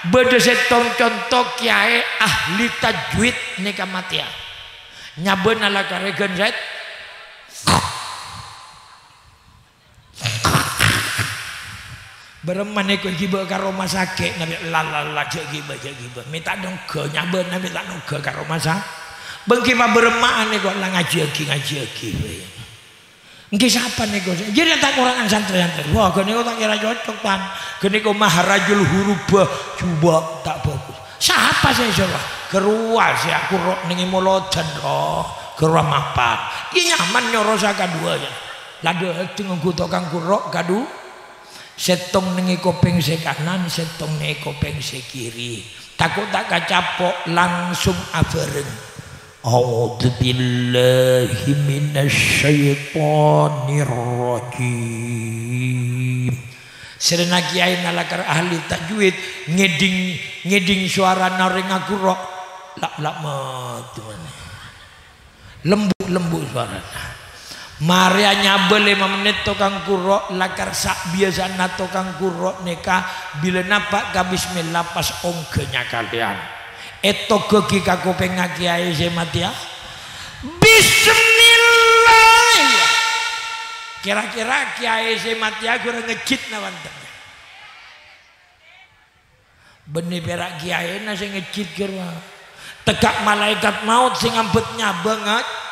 bâdâ sèttong conto kèyaè ahli tajwid nèka matèya. Nyabâna la karè ghân sèt. Bârâmma nèko èghibâ ka roma sakè', nabi, la, la, la, jhâ' ghibâ, jhâ' ghibâ. Mè' ta' nongghâ, nyabâna mè' ta' nongghâ ka roma sa-, Bângkè pabârâmma'an nèko la ngajhiyâghi, ngajhiyâghi bhâi. Èngghi sapa nèko? Jârèya ta' korangan santrè-santrè. Wah, ghânèko ta' kèra cocok, Tan. Ghânèko maharajul hurubah, jhubâ' ta' bhâghus. Sapa sè èsoro? Ghâruwa sè akurok nèng è molodhân, ro. Ghâruwa mapan. Iyâ nyaman nyoro sè kadhuwâ, yâ. La dâteng ongghu tokang kurok kadhu. Sèttong nèng è kopèng sè kanan, sèttong nèng è kopèng sè kiri. Tako' ta' kacapo', langsung abhâreng. A'udzubillahi minasyaitonirrajim. Sèrèna kèyaèna lakar ahli tajwid, ngèdhing, ngèdhing sowarana orèng akurok. La', la' madu manè. Lembu'-lembu' sowarana. Marèya nyabâ lèma mennèt tokang kurok, lakar sabiyasana tokang kurok nèka bilâ napa' ka bismillah pas ongghâ nyakalèyan. Ètoghâghi ka kopèngnga kèyaè sè matèya. Bismillah! Kèra-kèra kèyaè sè matèya ghârâ ngejjhit napa enten? Bânnè pèra' kèyaèna sè ngejjhit ghâruwa. Tèghâ' malaèkat maot sè ngambhât nyabâ ngaj-,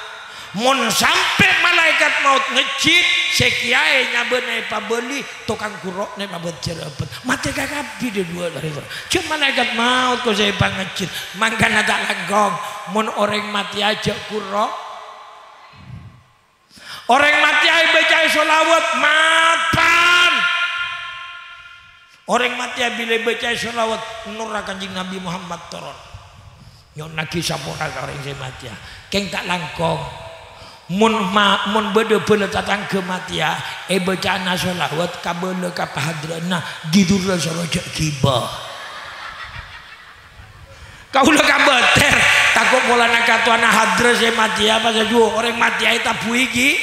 mon sampè' malaèkat maot ngejjhit, sè kèyaè nyabâna èpabâli, tokang kuro'na èpabât jhârâbât. Matè kakabbhi dhâduwâ la rèya. Jhâ' malaèkat maot ko sè èpangejjhit. Mangkana ta' langkong, mon orèng matèya jhâ' kuro'. Orèng matèya èbâca'è sholawat mapan. Orèng matèya bilâ èbâca'è sholawat, nurra Kanjeng Nabi Muhammad toron. Nyo'onnaghi sapora ka orèng sè matèya. Kèng ta' langkong. Mon ma-, mon bâdâ bhâlâ tatangghâ matèya, èbâca'ana sholawat, kabâlâ ka pahadrana, ghidurrâ soro jhâ' ghibâ. Kaulâ kabâtèr, tako' polana katowana hadra sè matèya pas ajuwâ orèng matèya ètabbhuwi ghi-,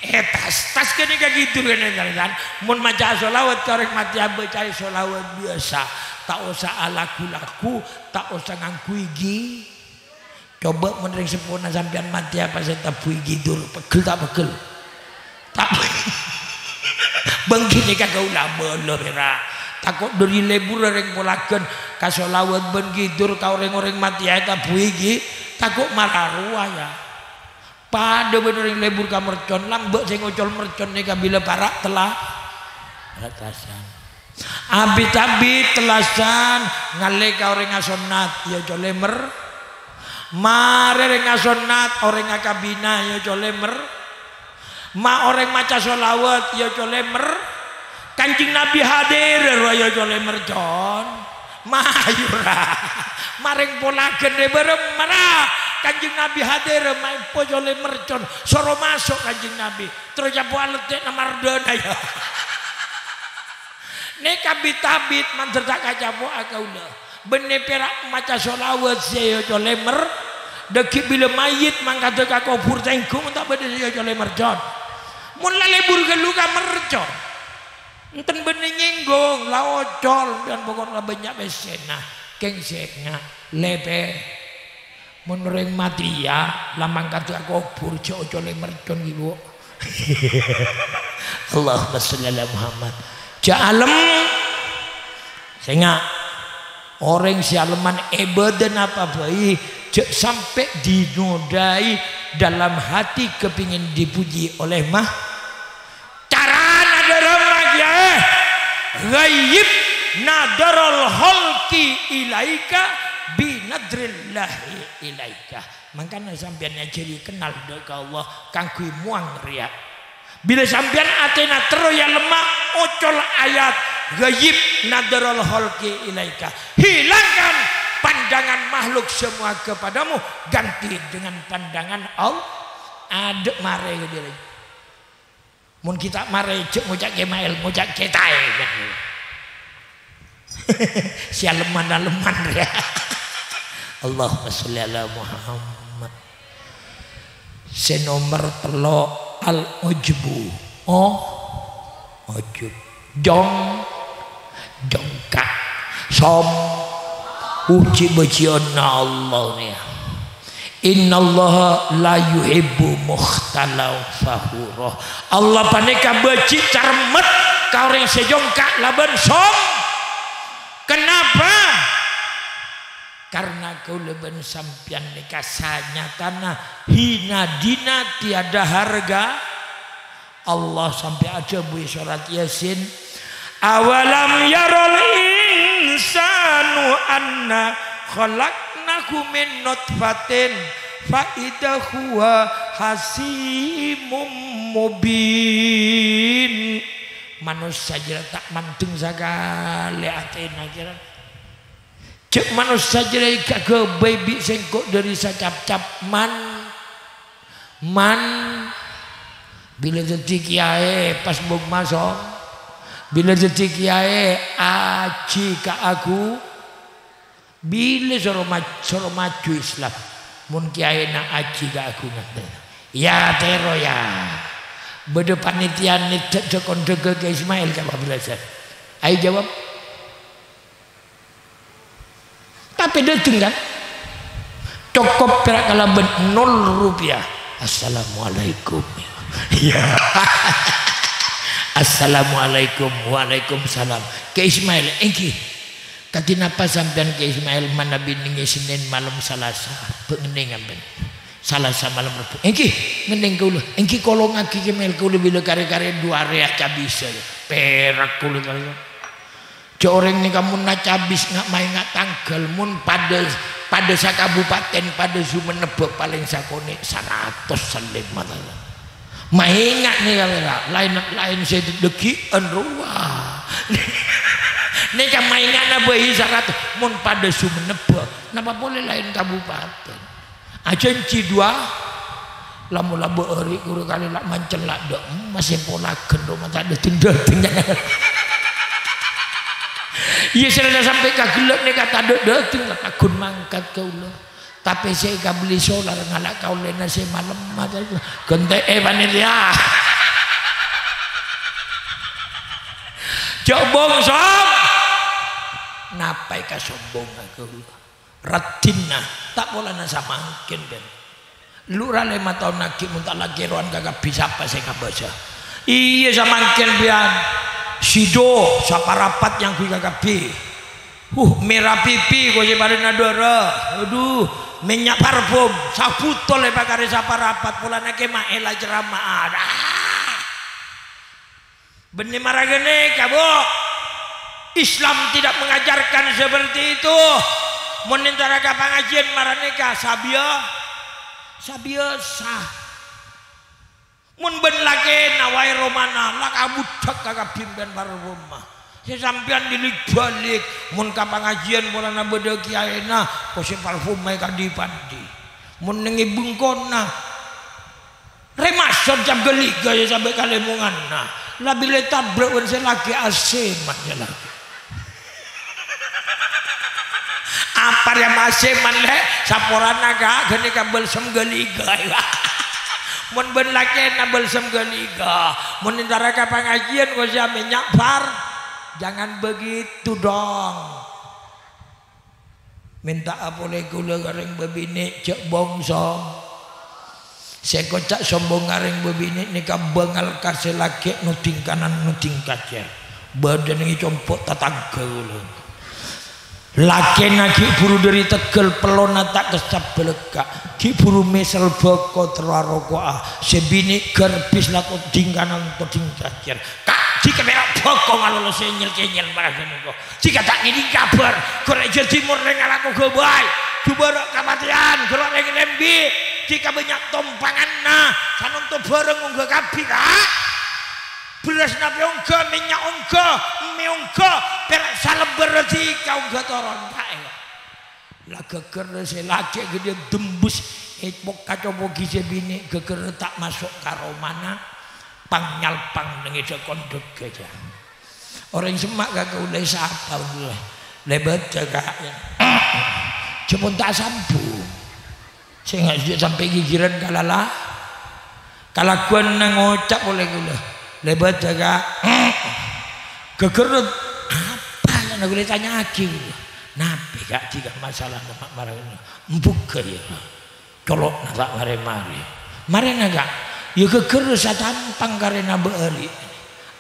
è tas-tas ghânèka ghidur ghânèka, tan. Mon maca sholawat ka orèng matèya, bâca'è sholawat biyasa. Ta' osa alagu-lagu, ta' osa ngangghuy ghi-, coba mon rèng seppona sampèyan matèya pas ètabbhuwi ghidur, pegghel ta' pegghel? Ta-, bângkènè ka kaulâ bâlâ, pèra'. Tako' dhâri lebur rèng polaghân ka sholawat bân ghidur ka orèng-orèng matèya ètabbhuwi ghi-, tako' mara rowa, yâ. Padâ bân orèng lebur ka mercon, lambâ' sè ngocol mercon nèka bilâ para' tella-, tellasan. Abit-abit tellasan, ngallè ka orèng asonnat, yâ colè mer-, marè rèng asonnat, orèng akabina, yâ colè mer-, ma' orèng maca sholawat, yâ colè mer-, Kanjeng Nabi hadir, yâ colè mercon. Mayu, ra. Marèng polaghân rè bârâmma, ra. Kanjeng Nabi hadir, maèmpo colè mercon. Soro maso' Kanjeng Nabi. Terro capo' alettè'na mardhâna, yâ. Nèka bit-abit mandhâr ta' kacapo'a kaulâ. Bânnè pèra' maca sholawat sè èocolè mer-, dhâggi' bilâ mayyit mangkada ka kobhur tèngghu mon ta' bâdâ sè èocolè mercon. Mon la lebur ghâllu ka mercon. Enten bânnè nyèngghong, la ocol, sampèyan pokok la bânnya' pèssèna. Kèng sènga', lèpè. Mon orèng matèya la mangkat ka kobhur, jhâ' ocolè mercon ghi, Bu. Allahumma sholli ala Muhammad. Jhâ' alem. Sènga'. Orèng sè aleman è bâdân apa bhâi, jhâ' sampè' dinodai dalam hati kepingin dipuji oleh ma-, Carana dârâmma kèyaè, ghayyib nadharul khalqi ilaika bi nadrillahi ilaika. Mangkana sampèyan èajhâri kennal dâ' ka Allah kaangghuy mowang riya. Bilâ sampèyan atèna terro èalemma ocol ayat ghayyib nadharul khalqi ilaika. Hilangkan pandangan makhluk semua kepadamu, ganti dengan pandangan Allah. Adâ' marè ka diri. Mon ghi' ta' marè, jhâ' ngoca' Kè Maèl, ngoca' Kè Taè, kan. Sè aleman-aleman, ya. Allahumma sholli ala Muhammad. Sè nomer tello', al-ujbu. Oh, ujub. Jong. Jongka', som-, puji-pujianna Allah nèya. Innallaha la yuhibbu mukhtalan fakhura. Allah panèka bâji' carmet ka orèng sè jongka' labân som-, kenapa? Karena Kaulâ bân sampèyan nèka sanyatana hina dina tiada harga. Allah sampè' adhâbu è sorat Yasin, "Awalam yaral insanu anna khalaqnahu min nutfatin fa idza huwa khasimun mubin." Manossa jârèya ta' mandeng sakalè atèna kèra. Jhâ' manossa jârèya èkaghâbây bi' sèngko' dhâri sacapcap, "Man, man, bilâ dhâddhi kèyaè pas bung maso? Bilâ dhâddhi kèyaè ajhi kaagu? Bilâ soro maj-, soro maju Islam mon kèyaèna ajhi kaagungan?" Ya, tèro, ya. Bâdâ panitia nèddhâ dhâkon dhâghâ Kè Ismail ka Pak Belajar. Ayo jawab. Tapè dâteng, kan? Cokop pèra' kalabân nol rupiah. "Assalamualaikum." Ya. "Assalamualaikum." "Waalaikumsalam." "Kè Ismail, èngghi. Kadhi napa sampèyan Kè Ismail manabi nèngè Sennèn malem Salasa?" "Bâ' ngennèng ampèyan." "Salasa malem Rebbhu." "Èngghi, ngennèng kaulâ." "Èngghi, kolongngaghi Kè Ismail, kaulâ bilâ karè-karè du arè acabisâ." Pèra' kaulâ karè. Jhâ' orèng nèka mon acabis nga' maènga' tangghâl, mon padâ, padâ sakabupaten, padâ Sumennebbhâ palèng sakonè' saratos sellèm matana. Maènga' nèka, pèra', laèn, laèn sè dhâggi'ân rowa. Nèka maènga'na bhâi saratos, mon padâ Sumennebbhâ, napa polè laèn kabupaten? Ajhânjhi duwâ, la-mola bâ'âri' ghuru kalè la' mancella' dâ' emmas sè polagân roma ta' dâteng-dâteng. Iyâ, sè la sampè' ka ghellâ' nèka ta' dâ'-dâteng, la paggun mangkat kaulâ. Tapè sè èkabelli solar ngala' kaulâna sè malem, ta' ghântè'è panitia. Jhâ' bong-song. Napa èkasombongnga kaulâ? Raddhinna, ta' polana samangkèn, bân. Lu ra lèma taon aghi' mon ta' la kèrowan kakabbhi sapa sè ngabâsa. Iyâ, samangkèn, bân. Sido, saparapat nyangghuy kakabbhi. Huh, mèra pipi, kosè parèna dârâ. Adhu, mènnya' parfum, sabotol èpakarè saparapat, polana kèmaè la cerama'a. Ah! Bânnè mara ghânèka, Bu. Islam tidak mengajarkan seperti itu. Mon entara ka pangajiân mara nèka sabiyâ-, sabiyâsa. Mon bân lakèna waè romana, la kabuddhâk kakabbhi bân parfumma. Sè sampèyan dilik-balik, mon ka pangajiân polana bâdâ kèyaèna, kosè parfumma èkadhi-pandhi. Mon nèng è bengkona, Rè maksod cap ghâligâ ya sampè' kalèmonganna. La bilâ ètabrak bân sè lakè' asèman sè lakè'. Apa rè asèman, Lè'? Saporana, Ka', ghânèka balsem ghâligâ. Mon bân lakèna balsem ghâligâ. Mon entara ka pangajiân, kosèya mènnya' par. Jangan begitu dong. Mènta'a polè kaulâ ka rèng bâbinè', jhâ' bhângsong. Sè koca' sombong ka rèng bâbinè' nèka bângal ka sè lakè' nodhing kanan nodhing kacèr. Bâdâna ngècompo' tatangghâ kaulâ. Lakèna ghi' buru dâri tegghâl, pellona ta' kècap bâlâkka'. Ghi' buru mèsèl bhâko terro aroko'a. Sè binè' garbis la todhing kanan todhing kacèr. Ka' jhika mèra' bhâko malolo sè nyèl-kènyèl maragâ mongko. Jhika ta' ngèdhing kabhâr, ghârâ' jhâr timor rèng alako ghâbây, jhubârâ' kapatèyan, ghârâ' rèng lèmbi', jhika bânnya' tompanganna, sanonto bhârâng ongghâ kabbhi, Ka'. Bherrâs napè ongghâ, mènnya' ongghâ, emmè ongghâ, pèra' salèbbâr jhika ongghâ toron, Ka', è. La ghâghârrâ sè lakè' ghâdhiyâ dembus, èpok-kacopogi sè binè', ghâghârrâ ta' maso' ka romana, pang-nyalpang neng è dhâ'-kondhâ ghâjâ. Orèng semma' ka kaulâ èsapa, "Lè' bâdâ, Ka'?" Jhâ' mon ta' sambung. Sènga' jhâ' sampè' ghighirân kalala-, kalagghuwânna ngoca' polè kaulâ, "Lè' bâdâ, Ka'?" Ghâghârrâ, "Apa?" Sènga' kaulâ ètanya'aghi. "Napè, Ka', jhika masalah ma-, marèna?" "Embughâ, yâ." Colo'na ta' marè-marè. Marèna, Ka'? Yâ ghâghârrâ satampang karèna bâ'âri'.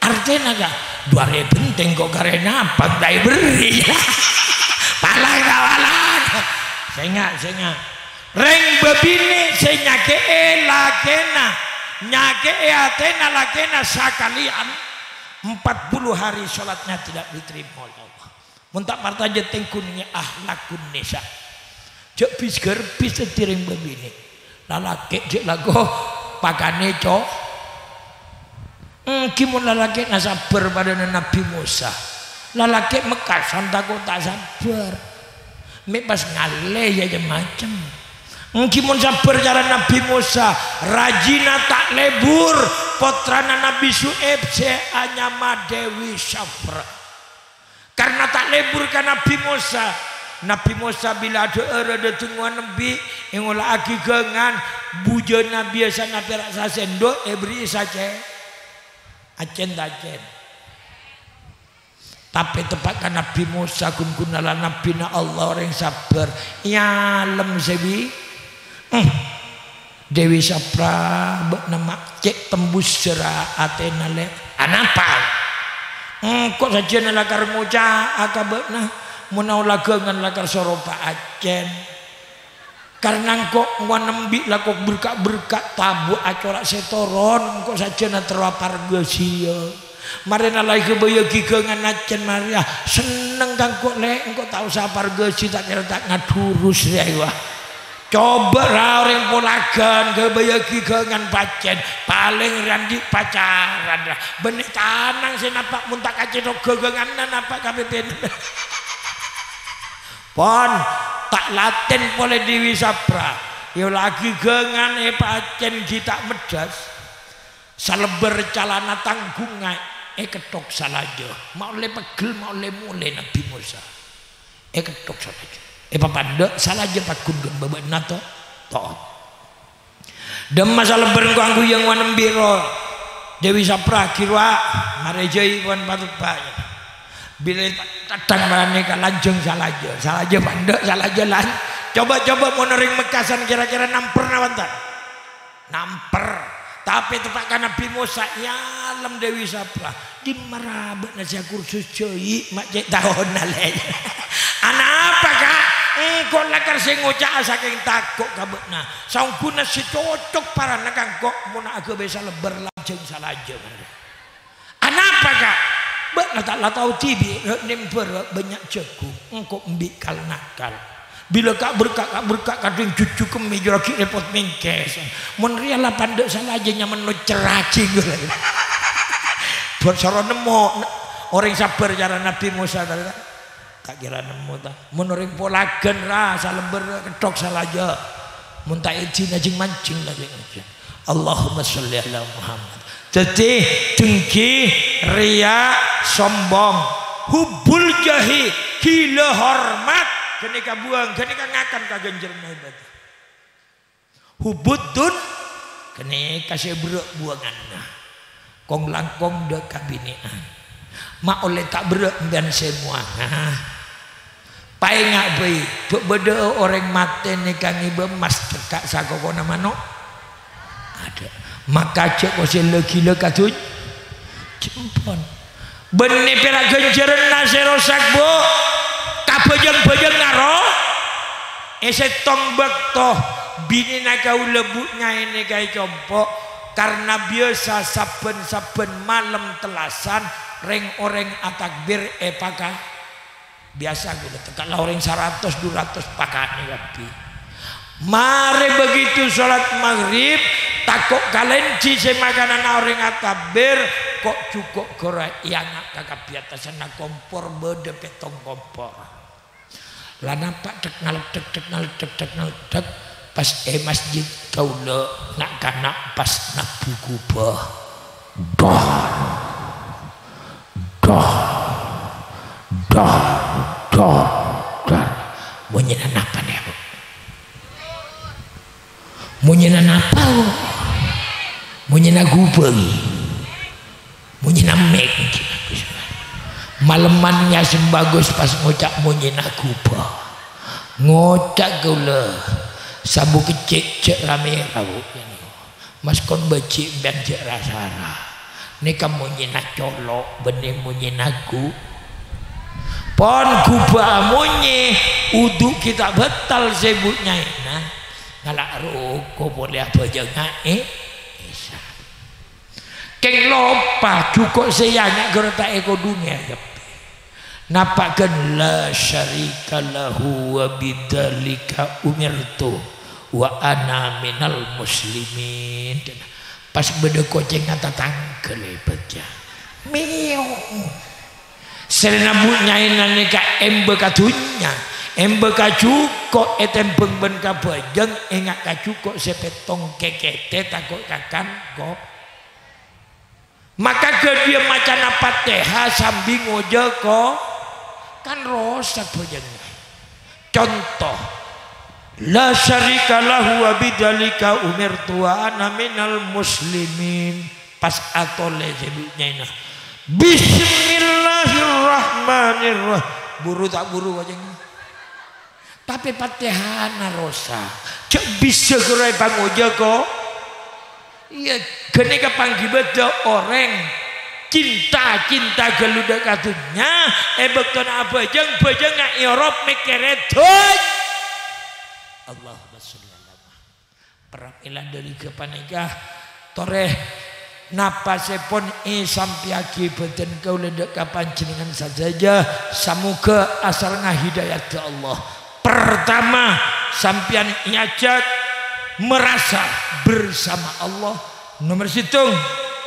Artèna, Ka'? Dhu arè bhenteng ko' karèna apa ta' èberri'. Palang ta' palang? Sènga', sènga'. Rèng bâbinè' sè nyakè'è lakèna, nyakè'è atèna lakèna sakalèyan, empat puluh hari sholatnya tidak diterima oleh Allah. Mon ta' parcajâ tèngghu nèng akhlakun nisa. Jhâ' bis-ghârbis dhâddhi rèng bâbinè'. Lalakè' jhâ' lako pakanè, co. Èngghi mon lalakè'na sabbhâr padâna Nabbhi Mosa. Lalakè' Mekkasan tako' ta' sabbhâr. Mè' pas ngalè ya cem-macem. Èngghi mon sabbhâr cara Nabbhi Mosa, rajina ta' lebur, pottrana Nabbhi Syu'aib sè anyama Dewi Syafra. Karna ta' lebur ka Nabbhi Mosa. Nabbhi Mosa bilâ adhâ'âr adhâ' ngowa nembi', èngola'aghi ghângan, bujâna biyasana pèra' sasèndhu', èberri'i sacè-, accèn ta' accèn. Tapè teppa' ka Nabbhi Mosa, ghun-ghunna la Nabbhina Allah orèng sabbhâr, èalem sè bi-, Hmm. Dewi Sapra, bâ'na ma' cè' tembus sèra atèna, Lè'. Anapa? Engko' sajjhâna lakar ngoca'a ka bâ'na, mon aola ghângan lakar soro pa accèn. Karna engko' ngowa nembi' lako berka'-berka' tabu' acora' sè toron, engko' sajjhâna terro aparghâsiyâ. Marèna la èghâbâyyâghi ghângan accèn marèya, senneng ka engko', Lè', engko' ta' osa aparghâsi, ta' kèra ta' ngadhurus rèya, wa. Coba ra orèng polaghân ghâbâyyâghi ghângan pa accèn, palèng rè andi' pacaran ra. Bânnè tanang sè napa' mon ta' kacèthok ghâgânganna napa' ka pèpèna. Pon, ta' latèn polè Dewi Sapra. Èola'aghi ghângan èpa accèn ghi' ta' meddas. Salebbâr calana tangghungnga èketthok salajâ. Ma' ollè peggel, ma' ollè molè Nabbhi Mosa. Èketthok salajâ. Èpapandhâ' salajâ paggun ghân bâbâ'na to-, to'on. Dâmma salebbâr engko' angghuy ngowa nembi' ro. Dewi Sapra, ghi' rowa, marè jâi pon pateppa'. Bilâ ta-, tadhâng marèna ka lanjhâng salajâ. Salajâ pandhâ', salajâ lan-, coba-coba mon orèng Mekkasan kèra-kèra namper napa enten? Namper. Tapè teppa' ka Nabbhi Mosa, èalem Dewi Sapra. Dimma ra bâ'na sè akursus jâi', ma' cè' taona, Lè'. Anapa, Ka'? Engko' lakar sè ngoca'a sakèng tako' ka bâ'na. Saongghuna sè cocok parana ka engko' mon aghâbây salebbâr lanjhâng salajâ. Anapa, Ka'? Bâ'na ta' la tao dhibi', rè', nèmbâr bânnya' jhâghung, engko' embi' kal-nakal. Bilâ ka'-berka', ka'-berka' kadhing jhujhu kemmè jârâghi' rèpot mèngkès. Mon rèya la pandhâ' salajâ nyamana cerraghi ghulâ. Bân soro nemmo orèng sabbhâr cara Nabbhi Mosa, ta-, ta' kèra nemmo, ta? Mon orèng polaghân ra salembâr ketthok salajâ. Mon ta' èdina jing-manjing lagi. Allahumma sholli ala Muhammad. Dhâddhi, dengki, riya, sombong, hubbul jahi, ghilâ hormat, ghânèka buwâng, ghânèka ngakan ka ghânjhârânna ibadah. Hubbud dun, ghânèka sè berrâ' buwânganna. Kong-langkong dâ' kabinè'an. Ma' ollè ta' berrâ' bân sè mowana. Paènga' bhâi, bâ-, bâdâ'â orèng matè nèka ngibâ emmas tekka' sakokona mano'? Adâ'. Maka jhâ' kosèlla ghilâ ka dhunnya. Jhâ' empon. Bânnè pèra' ghânjhârânna sè rosak, Bu. Kabhâjâng-bhâjâng aro. È sèttong bâkto, binèna kaulâ, Bu, nyaènè kaè compo', karna biyasa sabbhân-sabbhân malem tellasan rèng-orèng atakbir è paka-, Biyasa ghulâ tekka' la orèng saratos du ratos pakanè kabbhi. Marè begitu sholat maghrib, tako' kalènji sè makanana orèng atakbir, ko'-juko' ghârâ èanga' ka kabbhi attasanna kompor, bâdâ pèttong kompor. La napa' dhek-ngaleddhek, dhek-ngaleddhek, dhek-ngaleddhek, pas è masjid kaulâ na'-kana' pas nabbhu ghubâ. Dor. Dor, dor, dor, dor. Monyèna napa nèko? Monyèna napa, Bu? Monyèna ghubâ, ghi? Monyèna mik. Malemman Nyasem Bagus pas ngoca' monyèna ghubâ. Ngoca' kaulâ, sabu kècè' jhâ' ramè-ramè. Mas kon bâji' bân jhâ' ra-sara. Nèka monyèna colo', bânnè monyèna ghu-, pon ghubâ amonyè, Wudu' ghi' ta' batal sè bu-nyaèna. Ngala' roko polè abhâjângnga è-, Isya. Kèng loppa jhuko' sè èanya' ghârâ ta' èkodhungè, ya. Napa' ghân la syarika lahu wa bidzalika umirtu wa ana minal muslimin. Pas bâdâ kocèngnga tatangghâ lèbât, ya. Mèo. Sèrèna bu-nyaèna nèka emba ka dhunnya, emba ka jhuko' ètèmbhâng bân kabhâjâng, enga' ka jhuko' sè pèttong kèkètè tako' kakan kop. Maka ghâdhiyâ macana Fatihah sambi ngojâ ko-, kan rosak bhâjângnga. Conto, "La syarika lahu wa bidzalika umirtu wa ana minal muslimin." Pas atolè sè bu-nyaèna, "Bismillahirrahmanirrahim." Buru ta' buru, kocèng? Tapè Fatihana rosak. Jhâ' bisa ghârâ èpangojâ ko-, Iyâ, ghânèka pangghibâdhâ orèng cinta-cinta ghâllu dâ' ka dhunnya, è bâktona abhâjâng, bhâjângnga èorop mèkkèrè dhunnya. Allahumma sholli ala Muhammad. Pramèla dâri ghâpanèka, torè napasèpon èsampèyaghi bhâdhân kaulâ dâ' ka panjhennengngan sadhâjâ, samoghâ asarengnga hidayadhâ Allah. Pertama, sampèyan èajhâk merasa bersama Allah. Nomer sèttong,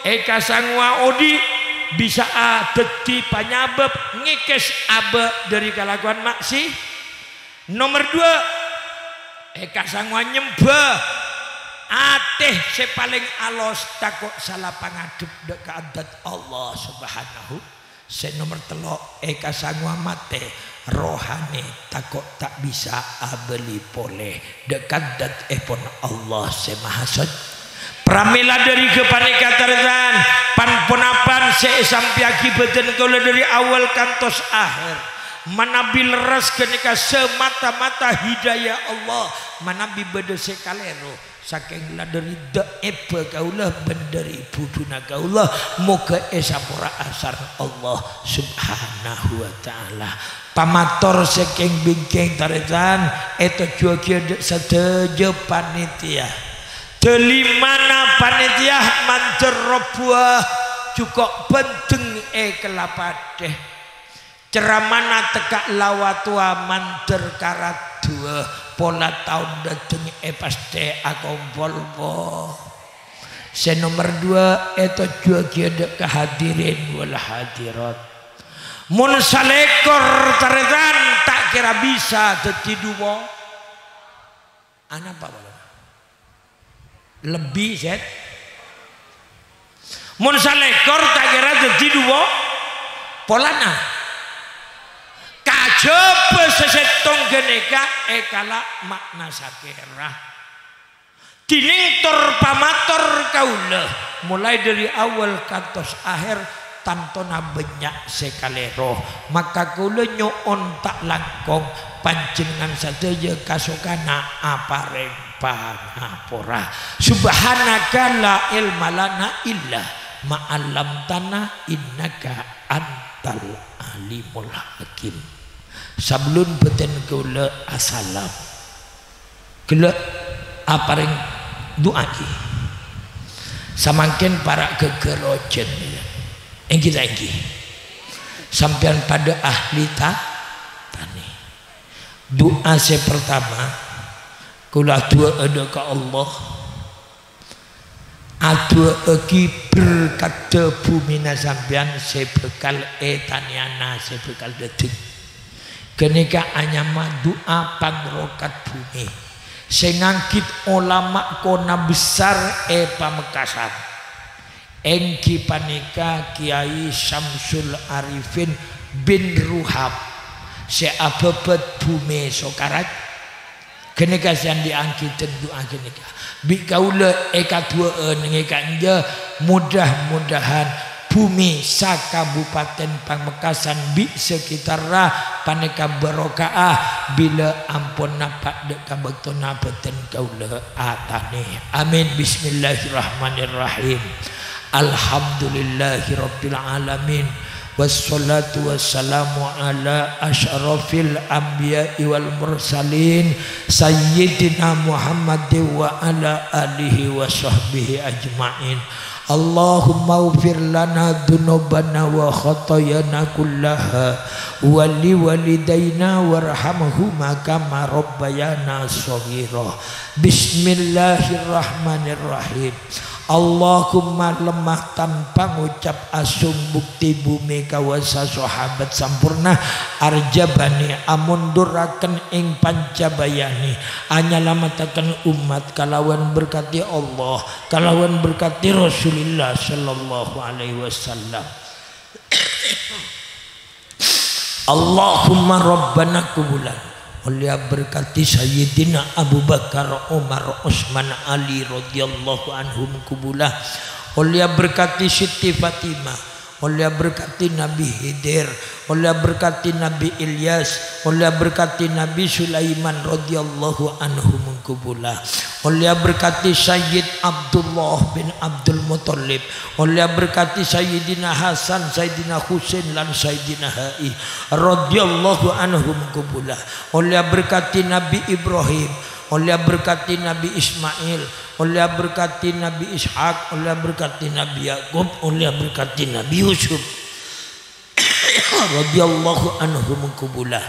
èkasangowa odi' bisa'a dhâddhi panyabâb ngèkès abâ' dâri kalakowan ma'si-. Nomer duwâ', èkasangowa nyembhâ atè sè palèng alos tako' sala pangadhep dâ' ka adât Allah Subhanahu. Sè nomer tello', èkasangowa matè rohani tako' ta' bisa abâli polè dâ' ka dhâtèpon Allah Sè Mahasoc-. Pramèla dâri ghâpanèka tarètan, pan-ponapan sè èsampèyaghi bhâdhân kaulâ dâri awal kantos ahèr. Manabi lerres ghânèka semata-mata hidayah Allah, manabi bâdâ sè kalèro, sakèng la dâri dhâ'ebbhâ kaulâ bân dâri budhuna kaulâ, moghâ èsapora'a sareng Allah Subhanahu wa Ta'ala. Pamator sè kèng-bingkèng tarètan ètojjhuwâghi dâ' sadhâjâ panitia. Dâlimana panitia mandhâr robuwâ jhuko' bhândheng è Kelapa Dhâ. Ceramana tekka' Lawatowa mandhâr Karadduwâ, pola taon dâteng è pastè akompol po-. Sè nomer duwâ' ètojjhuwâghi dâ' ka hadirin wal hadirat. Mon salèkor tarètan ta' kèra bisa dâddhi duwâ'. Anapa polana? Lebbi, Sèt. Mon salèkor ta' kèra dâddhi duwâ' polana. Kajhâbhâ sè sèttong ghânèka èkala' ma'na sakèra. Dhinèng tor-pamator kaulâ, molaè dâri awal kantos ahèr, tantona bânnya' sè kalèro. Maka kaulâ nyo'on ta' langkong, panjhennengngan sadhâjâ kasokana aparèng pangapora. Subhanaka la ilma lana illa ma 'allamtana innaka antal alimul hakim. Sabellun bhâdhân kaulâ asalam, ghellâ' aparèng du'aaghi. Samangkèn para' ghâghâr ojhân, èngghi ta' èngghi? Sampèyan padâ ahli ta-, tanè. Du'a sè partama, kaulâ adu'â'â dâ' ka Allah. Adu'â'âghi berkaddhâ bhumina sampèyan sè bhâkal ètanèyana, sè bhâkal dâteng. Ghânèka anyama du'a pangrokat bhumè, sè nganggit olama kona besar è Pamekasan, èngghi panèka Kiai Syamsul Arifin bin Ruhab, sè abhâbhât bhumè Sokaraja. Ghânèka sè andi' anggidhân du'a ghânèka. Bi' kaulâ èkadu'â'â nèngè ka'anja, mudah-mudahan bhumè sa-Kabupaten Pamekasan bi' sekitarra panèka barokah bilâ ampon napa' dâ' ka bâktona bhâdhân kaulâ atanè. Amin. Bismillahirrahmanirrahim. Alhamdulillahirabbil alamin. Wassalatu wassalamu ala asyrafil anbiya'i wal mursalin, Sayyidina Muhammadin wa ala alihi wa sahbihi ajma'in. Allahumma ighfir lana dzunubana wa khatayana kullaha, wa li walidaina warhamhuma kama rabbayana shaghira. Bismillahirrahmanirrahim. Allahumma, lemah tanpa ngucap, asung bukti bumi kawasa sahabat sampurna, arjabani, amunduraken ing pancabayani, anyalamettaken umat kalawan berkati Allah, kalawan berkati Rasulillah sallallahu alaihi wasallam. Allahumma rabbana kubulan. Oleh berkati Sayyidina Abu Bakar, Umar, Utsman, Ali radhiyallahu anhum kubula. Oleh berkati Siti Fatimah. Oleh berkati Nabi Khidir. Oleh berkati Nabi Ilyas. Oleh berkati Nabi Sulaiman radhiyallahu anhum kubula. Oleh berkati Sayyid Abdullah bin Abdul Muttalib. Oleh berkati Sayyidina Hasan, Sayyidina Husain, lan Sayyidina Ha'i radhiyallahu anhum kubula. Oleh berkati Nabi Ibrahim, oleh berkati Nabi Ismail, oleh berkati Nabi Ishak, oleh berkati Nabi Yakub, oleh berkati Nabi Yusuf radhiyallahu anhum kubula.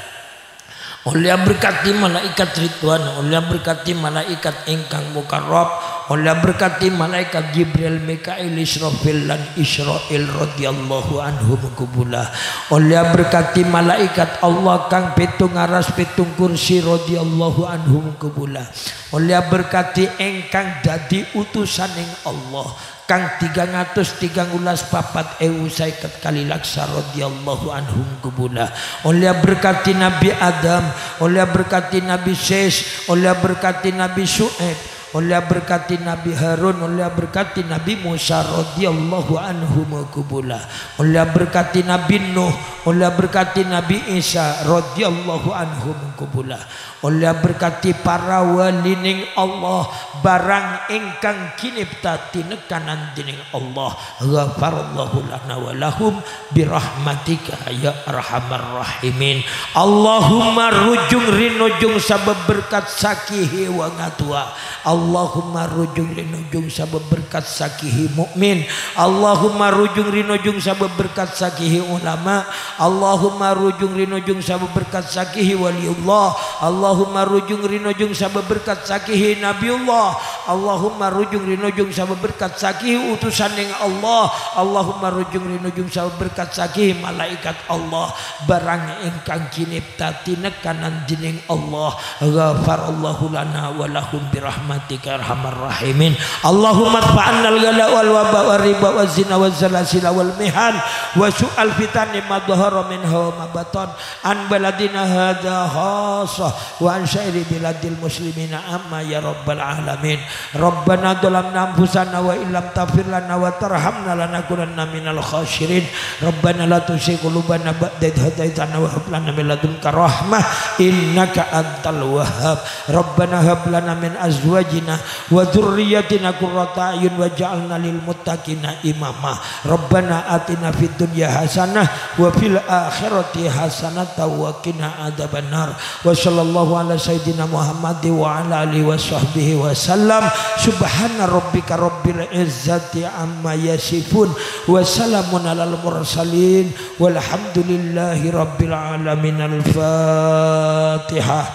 Oleh berkati malaikat Ridwan, oleh berkati malaikat ingkang mukarrab, oleh berkati malaikat Jibril, Mikail, Israfil, lan Israil radhiyallahu anhum kubula. Oleh berkati malaikat Allah kang pitung aras, pitung kursi radhiyallahu anhum kubula. Oleh berkati ingkang dadi utusaning Allah kang tigang atus tigang ulas papat ewu seket kali laksa radhiyallahu anhum kubula. Oleh berkati Nabi Adam, oleh berkati Nabi Sis, oleh berkati Nabi Syu'aib, oleh berkati Nabi Harun, oleh berkati Nabi Musa radhiyallahu anhum kubula. Oleh berkati Nabi Nuh, oleh berkati Nabi Isa radhiyallahu anhum kubula. Oleh berkati para walining Allah, barang ingkang kinipta tinekanan dening Allah, ghafarallahu lana wa lahum birahmatika ya arhamar rahimin. Allahumma rujung rinujung sabab berkat sakihi wa ngatua. Allahumma rujung rinujung sabab berkat sakihi mukmin. Allahumma rujung rinujung sabab berkat sakihi ulama. Allahumma rujung rinujung sabab berkat sakihi waliullah. Allahumma rujung rinujung sabab berkat sakihi nabiullah. Allahumma rujung rinujung sabab berkat sakihi utusaning Allah. Allahumma rujung rinujung sabab berkat sakihi malaikat Allah. Barang ingkang kinipta tinekanan dening Allah, ghafarallahu lana wa lahum birahmatika arhamar rahimin. Allahumma dfa'annal ghala wal waba wal riba waz zina waz zalasila wal mihan wa su'al fitani ma dhahara minha wa ma batan an baladina hadza khassa wa an sairi biladil muslimina amma ya rabbal alamin. Rabbana dzalamna anfusana wa illam taghfir lana wa tarhamna lanakunanna minal khasirin. Rabbana la tuzigh qulubana ba'da idh hadaitana wa hab lana min ladunka rahmah innaka antal wahhab. Rabbana hab lana min azwajina wa dzurriyyatina qurrata a'yun waj'alna lil muttaqina imama. Rabbana atina fid dunya hasanah wa fil akhirati hasanatan wa qina adzabannar. Wa sallallahu ala sayyidina Muhammad wa ala alihi wa sahbihi wa sallam. Subhana rabbika rabbil izzati amma yasifun. Wa salamun alal mursalin. Walhamdulillahi rabbil alamin. Al-Fatihah.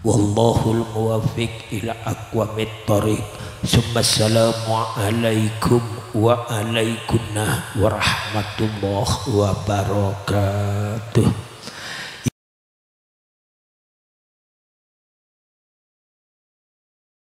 Wallahul muwaffiq ila aqwamit thoriq. Summa assalamu alaikum wa alaikunna warahmatullahi wabarakatuh.